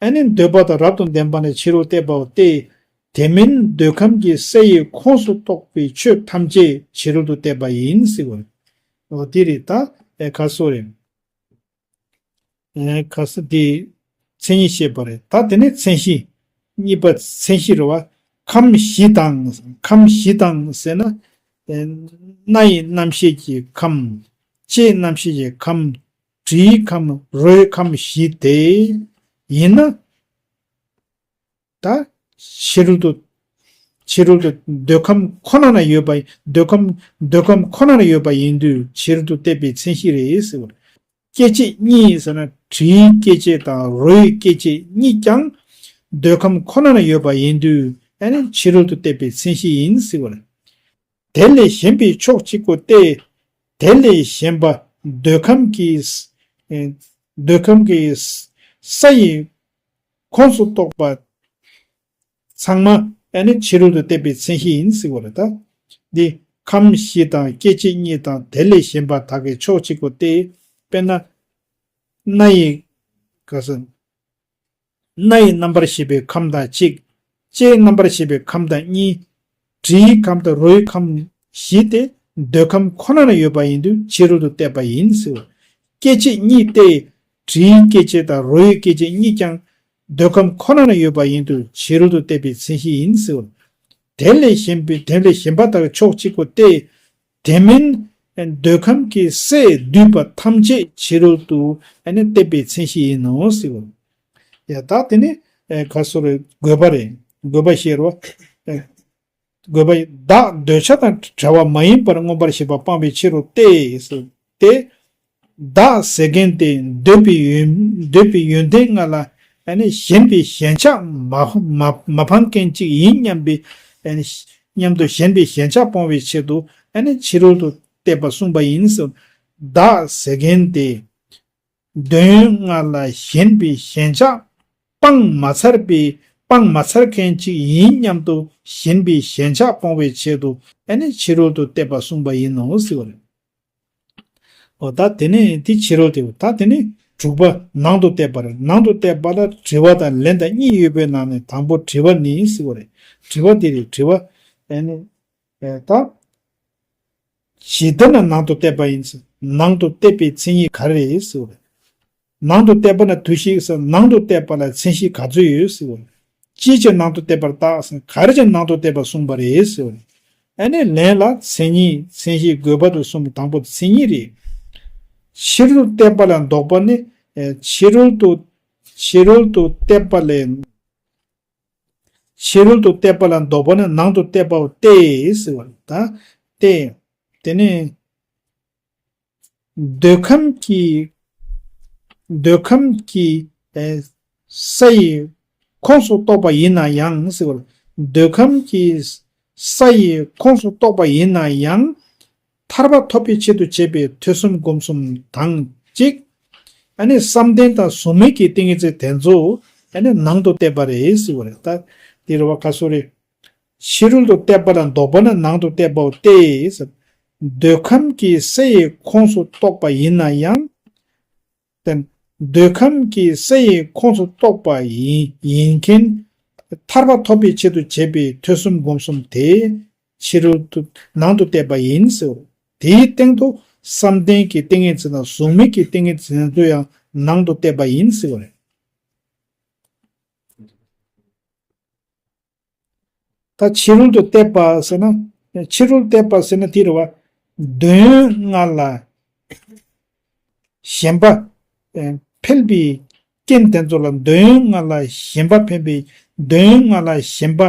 ཨ་ནི་འདོད་པ་དང་རབ་ཏུ་ལྡན་པ་ནི་ཕྱི་རོལ་གཏད་པའོ་སྟེ། དེ་མིན་འདོད་ཁམས་ཀྱི་སའི་ཁོངས་སུ་གཏོགས་པའི་ཆོས་ཐམས་ཅད་ཕྱི་རོལ་དུ་གཏད་པ་ཡིན་ཟེར་བ་རེད། འོ་དེ་རེད། ད་ཨེ་ཁ་སོ་རེད། ཨེ་ཁ་སོ་དེ་མཚན་ཉིད་བཤད་པ་རེད། ད་དེ་ནས་མཚན་གཞི། གཉིས་པ་མཚན་གཞི་རེད་བ། ཁམས་བཞི་དང་། ཁམས་བཞི་དང་ཟེར་ན། ཨེ་སྣ་ཡི་རྣམ་ཤེས་ཀྱི་ཁམས། ལྕེའི་རྣམ་ཤེས་ཀྱི་ཁམས། དྲིའི་ཁམས། རོའི་ཁམས་བཞི་སྟེ། ཡིན་ན། ད་ཕྱི་རོལ་དུ། ཕྱི་རོལ་དུ་འདོད་ཁམས་ཁོ་ན་ན་ཡོད་པ། འདོད་ཁམས། འདོད་ཁམས་ཁོ་ན་ན་ཡོད་པ་ཡིན་དུས་ཕྱི་རོལ་དུ་གཏད་པའི་མཚན་གཞི་རེད་ཟེར་བ། སྐྱེ་མཆེད་གཉིས་ཟེར་ན་དྲིའི་སྐྱེ་མཆེད་དང་རོའི་སྐྱེ་མཆེད་གཉིས་ཀྱང་འདོད་ཁམས་ཁོ་ན་ན་ཡོད་པ་ཡིན་དུས་ཨ་ནི་ཕྱི་རོལ་དུ་གཏད་པའི་མཚན་གཞི་ཡིན་ཟེར་བ་རེད། དེ་ལས་གཞན་པའི་ཕྱོགས་གཅིག་པུ་སྟེ། དེ་ལས་གཞན་པ་འདོད་ཁམས་ཀྱི། ཨེ་འདོད་ཁམས་ཀྱི་ས་ཡི་ཁོངས་སུ་གཏོགས་པ་ཚང་མ་ཨ་ནི་ཕྱི་རོལ་དུ་གཏད་པའི་མཚན་གཞི་ཡིན་ཟེར་བ་རེད། ད་འདི་ཁམས་བཞི་དང་སྐྱེ་མཆེད་གཉིས་དང་དེ་ལས་གཞན་པ་དག་གི་ཕྱོགས་གཅིག་པུ་སྟེ། དཔེར་ན་སྣ་ཡི་ག་ས། སྣ་ཡི་རྣམ་པར་ཤེས་པའི་ཁམས་དང་གཅིག། ལྕེའི་རྣམ་པར་ཤེས་པའི་ཁམས་དང་གཉིས། དྲིའི་ཁམས་དང་རོའི་ཁམས་བཞི་སྟེ་འདོད་ཁམས་ཁོ་ན་ན་ཡོད་པ་ཡིན་དུས་ཕྱི་རོལ་དུ་གཏད་པ་ཡིན་ཟེར། སྐྱེ་མཆེད་གཉིས་ཏེ། དྲིའི་སྐྱེ་མཆེད་དང་རོའི་སྐྱེ་མཆེད་གཉིས་ཀྱང་འདོད་ཁམས་ཁོ་ན་ན་ཡོད་པ་ཡིན་དུས་ཕྱི་རོལ་དུ་གཏད་པའི་མཚན་གཞི་ཡིན་ཟེར། དེ་ལས་གཞན་པའི། དེ་ལས་གཞན་པ་དག་ཕྱོགས་གཅིག་པུ་སྟེ། དེ་མིན་འདོད་ཁམས་ཀྱི་སས་བསྡུས་པ་ཐམས་ཅད་ཕྱི་རོལ་དུ་ཨ་ནི་གཏད་པའི་མཚན་གཞི་ཡིན་ནོ་ཟེར་བ། ཡ་ད་དེ་ནི་ཨེ་ག་སོ་རེ་དགོས་པ་རེད། དགོས་པ་ཤེས་རོ། ཨེ་དགོས་པ། བདག་འདོད་ཆགས་དང་བྲལ་བ་མ་ཡིན་པར་མངོན་པར་ཤེས་པ་སྤངས་པའི་ཕྱིར་རོ་སྟེ། སྟེ། བདག་ཟེར་མཁན་དེ་འདོད་པའི་ཡོན། འདོད་པའི་ཡོན་ཏན་ལྔ་ལ་ཨ་ནི་ཞེན་པའི་ཞེན་ཆགས་མ་མ་མ་སྤངས་མཁན་ཅིག་ཡིན་སྙམ་པའི་ཨ་ནི་སྙམ་དུ་ཞེན་པའི་ཞེན་ཆགས་སྤོང་བའི་ཆེད་དུ་ཨ་ནི་ཕྱི་རོལ་དུ་གཏད་པ་གསུངས་པ་ཡིན་ཟེར། བདག་ཟེར་མཁན་དེ་འདོད་ཡོན་ལྔ་ལ་ཞེན་པའི་ཞེན་ཆགས་སྤངས་མ་ཚར་བའི་སྤངས་མ་ཚར་མཁན་ཅིག་ཡིན་སྙམ་དུ་ཞེན་པའི་ཞེན་ཆགས་སྤོང་བའི་ཆེད་དུ་ཨ་ནི་ཕྱི་རོལ་དུ་གཏད་པ་གསུངས་པ་ཡིན་ནོ་ཟེར་བ་རེད། འོ་ད་དེ་ནས་དེ་ཕྱི་རོལ་དེ། ད་དེ་ནས་དྲུག་པ་ནང་དུ་གཏད་པ་རེད། ནང་དུ་གཏད་པ་ལ་དྲི་བ་དང་ལན་དང་གཉིས་ཡོད་པའི་ནང་ནས་དང་པོ་དྲི་བ་ནི་ཟེར་བ་རེད། དྲི་བ་དེ་རེད། དྲི་བ་ཨ་ནི་ཨེ་ད་ཇི་ལྟར་ན་ནང་དུ་གཏད་པ་ཡིན་ཟེར། ནང་དུ་གཏད་པའི་མཚན་ཉིད་ག་རེ་རེད་ཟེར་བ་རེད། ནང་དུ་གཏད་པ་ན་དུ་ཞིག་ཟེར། ནང་དུ་གཏད་པ་ལ་མཚན་གཞི་ག་ཚོད་ཡོད་ཟེར་བ་རེད། ཅིའི་ཕྱིར་ནང་དུ་གཏད་པར་བརྟག་ཟེར། ག་རེ་བྱས་ནང་དུ་གཏད་པར་གསུངས་པ་རེད་ཟེར་བ་རེད། ཨ་ནི་ལན་ལ་མཚན་ཉིད། མཚན་གཞི་དགོས་པ་དང་གསུམ། དང་པོ་མཚན་ཉིད་རེད། ཕྱི་རོལ་གཏད་པ་ལ་འདོགས་པ་ནི། ཨེ་ཕྱི་རོལ་དུ་ཕྱི་རོལ་དུ་གཏད་པ་ལས། ཕྱི་རོལ་དུ་གཏད་པ་ལ་འདོགས་པ་ནི་ནང་དུ་གཏད་པའོ་སྟེ་ཟེར་བ་ལ་ད་སྟེ། དེ་ནི་འདོད་ཁམས་ཀྱི་འདོད་ཁམས་ཀྱི་ཨེ་ས་ཡི་ཁོངས་སུ་གཏོགས་པ་ཡིན་ན་ཡང་ཟེར་བ་ལ། འདོད་ཁམས་ཀྱི་ས་ཡི་ཁོངས་སུ་གཏོགས་པ་ཡིན་ན་ཡང་། ཐར་པ་ཐོབ་པའི་ཆེད་དུ་བྱས་པའི་ཐོས་བསམ་སྒོམ་གསུམ་དང་གཅིག་ཨ་ནི་བསམ་གཏན་དང་གཟུགས་མེད་ཀྱི་ཏིང་ངེ་འཛིན་དེ་ཚོ་ཨ་ནི་ནང་དུ་གཏད་པ་རེད་ཟེར་བ་རེད། ད་འདི་རེད་བ། ག་སོ་རེད། ཕྱི་རོལ་དུ་གཏད་པ་ལ་འདོགས་པ་ནི་ནང་དུ་གཏད་པའོ་སྟེ། འདོད་ཁམས་ཀྱི་ས་ཡི་ཁོངས་སུ་གཏོགས་པ་ཡིན་ན་ཡང་། དེ་འདོད་ཁམས་ཀྱི་ས་ཡི་ཁོངས་སུ་གཏོགས་པ་ཡིན་ཡིན་མཁན། ཐར་པ་ཐོབ་པའི་ཆེད་དུ་བྱས་པའི་ཐོས་བསམ་སྒོམ་གསུམ་དེ། ཕྱི་རོལ་དུ་ནང་དུ་གཏད་པ་ཡིན་ཟེར། དེའི་སྟེང་དུ་བསམ་གཏན་གྱི་ཏིང་ངེ་འཛིན་དང་གཟུགས་མེད་ཀྱི་ཏིང་ངེ་འཛིན་དེ་ཚོ་ཡང་ནང་དུ་གཏད་པ་ཡིན་ཟེར་བ་རེད། ད་ཕྱི་རོལ་དུ་གཏད་པ་ཟེར་ན། ཕྱི་རོལ་གཏད་པ་ཟེར་ན་དེ་རེད་བ། འདོད་ཡོན་ལྔ་ལ་ཞེན་པ་འཕེལ་བའི་རྐྱེན་དེ་ཚོ་ལ། འདོད་ཡོན་ལྔ་ལ་ཞེན་པ་འཕེལ་བའི། འདོད་ཡོན་ལྔ་ལ་ཞེན་པ་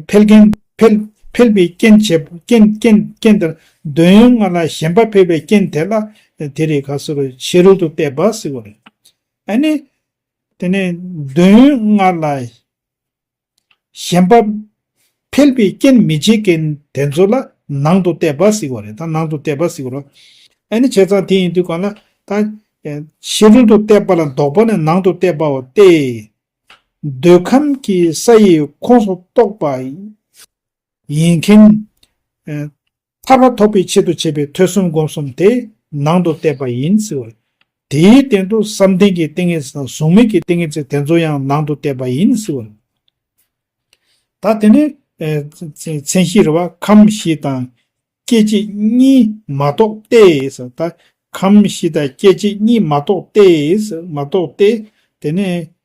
འཕེལ་རྐྱེན་འཕེལ་འཕེལ་བའི་རྐྱེན་བྱེད་རྐྱེན་རྐྱེན་རྐྱེན་དེར། འདོད་ཡོན་ལྔ་ལ་ཞེན་པ་འཕེལ་བའི་རྐྱེན་དེ་ལ་དེ་རེད། ག་སོ་རེད། ཕྱི་རོལ་དུ་གཏད་པ་ཟེར་བ་རེད། ཨ་ནི། དེ་ནས་འདོད་ཡོན་ལྔ་ལ་ཞེན་པ་འཕེལ་བའི་རྐྱེན་མི་བྱེད་མཁན་དེ་ཚོ་ལ་ནང་དུ་གཏད་པ་ཟེར་བ་རེད། ད་ནང་དུ་གཏད་པ་ཟེར་བ་རེད། ཨ་ནི་བྱས་ཙང་དེ་ཡིན་དུས་གང་ལ་ད་ཕྱི་རོལ་དུ་གཏད་པ་ལ་འདོགས་པ་ནི་ནང་དུ་གཏད་པའོ་སྟེ། འདོད་ཁམས་ཀྱི་ས་ཡི་ཁོངས་སུ་གཏོགས་པ་ཡིན་མཁན། ཐར་པ་ཐོབ་པའི་ཆེད་དུ་བྱས་པའི་ཐོས་བསམ་སྒོམ་གསུམ་དེ་ནང་དུ་གཏད་པ་ཡིན་ཟེར་བ་རེད། དེའི་སྟེང་དུ་བསམ་གཏན་གྱི་ཏིང་ངེ་འཛིན་དང་གཟུགས་མེད་ཀྱི་ཏིང་ངེ་འཛིན་དེ་ཚོ་ཡང་ནང་དུ་གཏད་པ་ཡིན་ཟེར་བ་རེད། ད་དེ་ནས་མཚན་གཞི་རེད་བ། ཁམས་བཞི་དང་སྐྱེ་མཆེད་གཉིས་མ་གཏོགས་ཏེ་ཟེར། ད་ཁམས་བཞི་དང་སྐྱེ་མཆེད་གཉིས་མ་གཏོགས་ཏེ་ཟེར། མ་གཏོགས་ཏེ། དེ་ནས་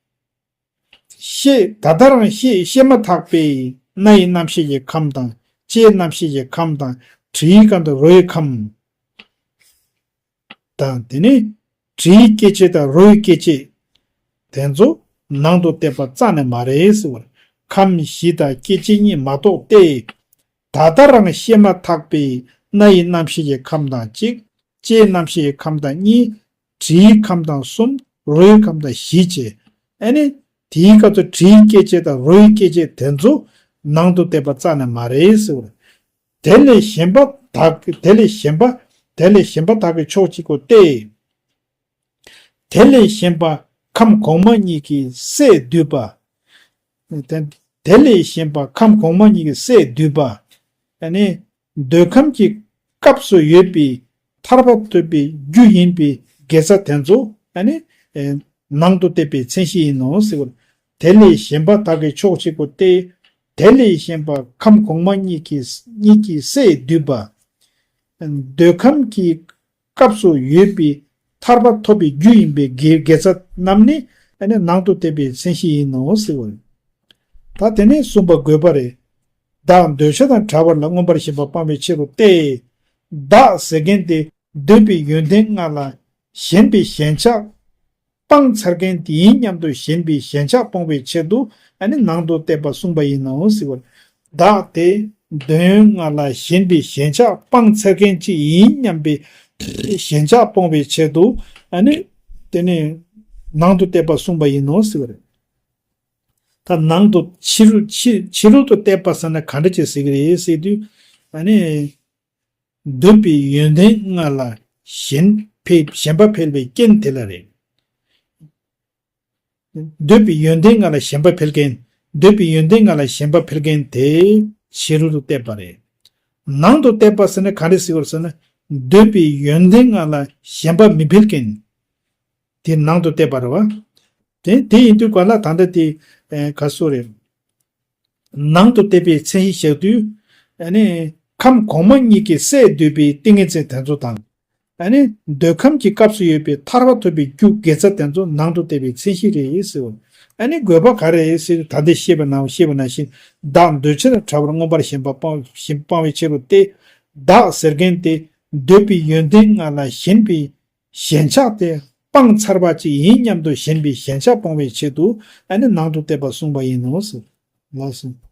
ཤེས། ད་ལྟ་རང་ཤེས་ཤེས་མ་ཐག་པའི་སྣ་ཡི་རྣམ་ཤེས་ཀྱི་ཁམས་དང་། ལྕེའི་རྣམ་ཤེས་ཀྱི་ཁམས་དང་། དྲིའི་ཁམས་དང་། རོའི་ཁམས་དང་། དེ་ནས་དྲིའི་སྐྱེ་མཆེད་དང་རོའི་སྐྱེ་མཆེད་དེ་ཚོ་ནང་དུ་གཏད་པ་རྩ་ནས་མ་རེད་ཟེར་བ་རེད། ཁམས་བཞི་དང་སྐྱེ་མཆེད་གཉིས་མ་གཏོགས་ཏེ། ད་ལྟ་རང་ཤེས་མ་ཐག་པའི་སྣ་ཡི་རྣམ་ཤེས་ཀྱི་ཁམས་དང་གཅིག་ལྕེའི་རྣམ་ཤེས་ཀྱི་ཁམས་དང་གཉིས། དྲིའི་ཁམས་དང་གསུམ། རོའི་ཁམས་དང་བཞི་བྱས། ཨ་ནི། དེའི་སྐབས་སུ་དྲིའི་སྐྱེ་མཆེད་དང་རོའི་སྐྱེ་མཆེད་དེ་ཚོ་ནང་དུ་གཏད་པ་རྩ་ནས་མ་རེད་ཟེར་བ་རེད། དེ་ལས་གཞན་པ་དག་དེ་ལས་གཞན་པ་དེ་ལས་གཞན་པ་དག་གི་ཕྱོགས་གཅིག་པོ་སྟེ། དེ་ལས་གཞན་པ་ཁམས་གོང་མ་གཉིས་ཀྱི་སས་བསྡུས་པ། དེ་དེ་ལས་གཞན་པ་ཁམས་གོང་མ་གཉིས་ཀྱི་སས་བསྡུས་པ། ཨ་ནི། འདོད་ཁམས་ཀྱི་སྐབས་སུ་ཡོད་པའི་ཐར་པ་ཐོབ་པའི་རྒྱུ་ཡིན་པའི་དགེ་རྩ་དེ་ཚོ་ཨ་ནི། ནང་དུ་གཏད་པའི་མཚན་གཞི་ཡིན་ནོ་ཟེར་བ། དེ་ལས་གཞན་པ་དག་གི་ཕྱོགས་གཅིག་པོ་སྟེ། དེ་ལས་གཞན་པ་ཁམས་གོང་མ་གཉིས་ཀྱི་གཉིས་ཀྱི་སས་བསྡུས་པ། འདོད་ཁམས་ཀྱི་སྐབས་སུ་ཡོད་པའི་ཐར་པ་ཐོབ་པའི་རྒྱུ་ཡིན་པའི་དགེ་དགེ་རྩ་རྣམས་ནི་ཨ་ནི་ནང་དུ་གཏད་པའི་མཚན་གཞི་ཡིན་ནོ་ཟེར་བ། ད་དེ་ནས་གསུམ་པ་དགོས་པ་རེད། བདག་འདོད་ཆགས་དང་བྲལ་བ་ལ་མངོན་པར་ཞེན་པ་སྤང་བའི་ཕྱིར་རོ་སྟེ། བདག་ཟེར་མཁན་དེ་འདོད་པའི་ཡོན་ཏན་ལྔ་ལ་ཞེན་པའི་ཞེན་ཆགས་སྤངས་ཚར་མཁན་དེ་ཡིན་སྙམ་དུ་ཞེན་པའི་ཞེན་ཆགས་སྤོང་བའི་ཕྱིར་དུ་ཨ་ནི་ནང་དུ་གཏད་པ་གསུངས་པ་ཡིན་ནོ་ཟེར་བ། བདག་དེ་འདོད་ཡོན་ལྔ་ལ་ཞེན་པའི་ཞེན་ཆགས་སྤངས་ཚར་མཁན་ཅིག་ཡིན་སྙམ་པའི་ཞེན་ཆགས་སྤོང་བའི་ཆེད་དུ་ཨ་ནི་དེ་ནི་ནང་དུ་གཏད་པ་གསུངས་པ་ཡིན་ནོ་ཟེར་བ་རེད། ད་ནང་དུ་ཕྱི་རོལ་ཕྱི་ཕྱི་རོལ་དུ་གཏད་པ་ཟེར་ན་ག་འདྲ་ཅིག་ཟེར་གི་རེད་ཟེར་དུས་ཨ་ནི་འདོད་པའི་ཡོན་ཏན་ལྔ་ལ་ཞེན་འཕེལ་ཞེན་པ་འཕེལ་བའི་རྐྱེན་དེ་ལ་རེད། འདོད་པའི་ཡོན་ཏན་ལྔ་ལ་ཞེན་པ་འཕེལ་མཁན། འདོད་པའི་ཡོན་ཏན་ལྔ་ལ་ཞེན་པ་འཕེལ་མཁན་དེ་ཕྱི་རོལ་དུ་གཏད་པ་རེད། ནང་དུ་གཏད་པ་ཟེར་ན་ག་རེ་ཟེར་བ་ཟེར་ན། འདོད་པའི་ཡོན་ཏན་ལྔ་ལ་ཞེན་པ་མི་འཕེལ་མཁན་དེ་ནང་དུ་གཏད་པ་རེད་བ། དེ་དེ་ཡིན་དུས་ག་ལ་ད་ལྟ་དེ་ག་སོ་རེད། ནང་དུ་གཏད་པའི་མཚན་གཞི་བཞག་དུས། ཨ་ནི་ཁམས་གོང་མ་གཉིས་ཀྱི་སས་བསྡུས་པའི་ཏིང་ངེ་འཛིན་དེ་ཚོ་དང་། ཨ་ནི་འདོད་ཁམས་ཀྱི་སྐབས་སུ་ཡོད་པའི་ཐར་པ་ཐོབ་པའི་རྒྱུ་དགེ་རྩ་དེ་ཚོ་ནང་དུ་གཏད་པའི་མཚན་གཞི་རེད་ཟེར་བ། ཨ་ནི་དགོས་པ་ག་རེ་ཟེར་ད་ལྟ་བཤད་པ་ནང་བཤད་པ་ནང་བཞིན། བདག་འདོད་ཆེན་ཕྲ་བར་མངོན་པར་ཞེན་པ་སྤང་ཞེན་སྤང་བའི་ཆེད་དུ་སྟེ། བདག་ཟེར་མཁན་དེ་འདོད་པའི་ཡོན་ཏན་ལྔ་ལ་ཞེན་པའི་ཞེན་ཆགས་དེ་སྤངས་ཚར་བ་ཅིག་ཡིན་སྙམ་དུ་ཞེན་པའི་ཞེན་ཆགས་སྤོང་བའི་ཆེད་དུ་ཨ་ནི་ནང་དུ་བསྟན་པ་གསུངས་པ་ཡིན་ནོ་ཟེར། ལགས་སོ།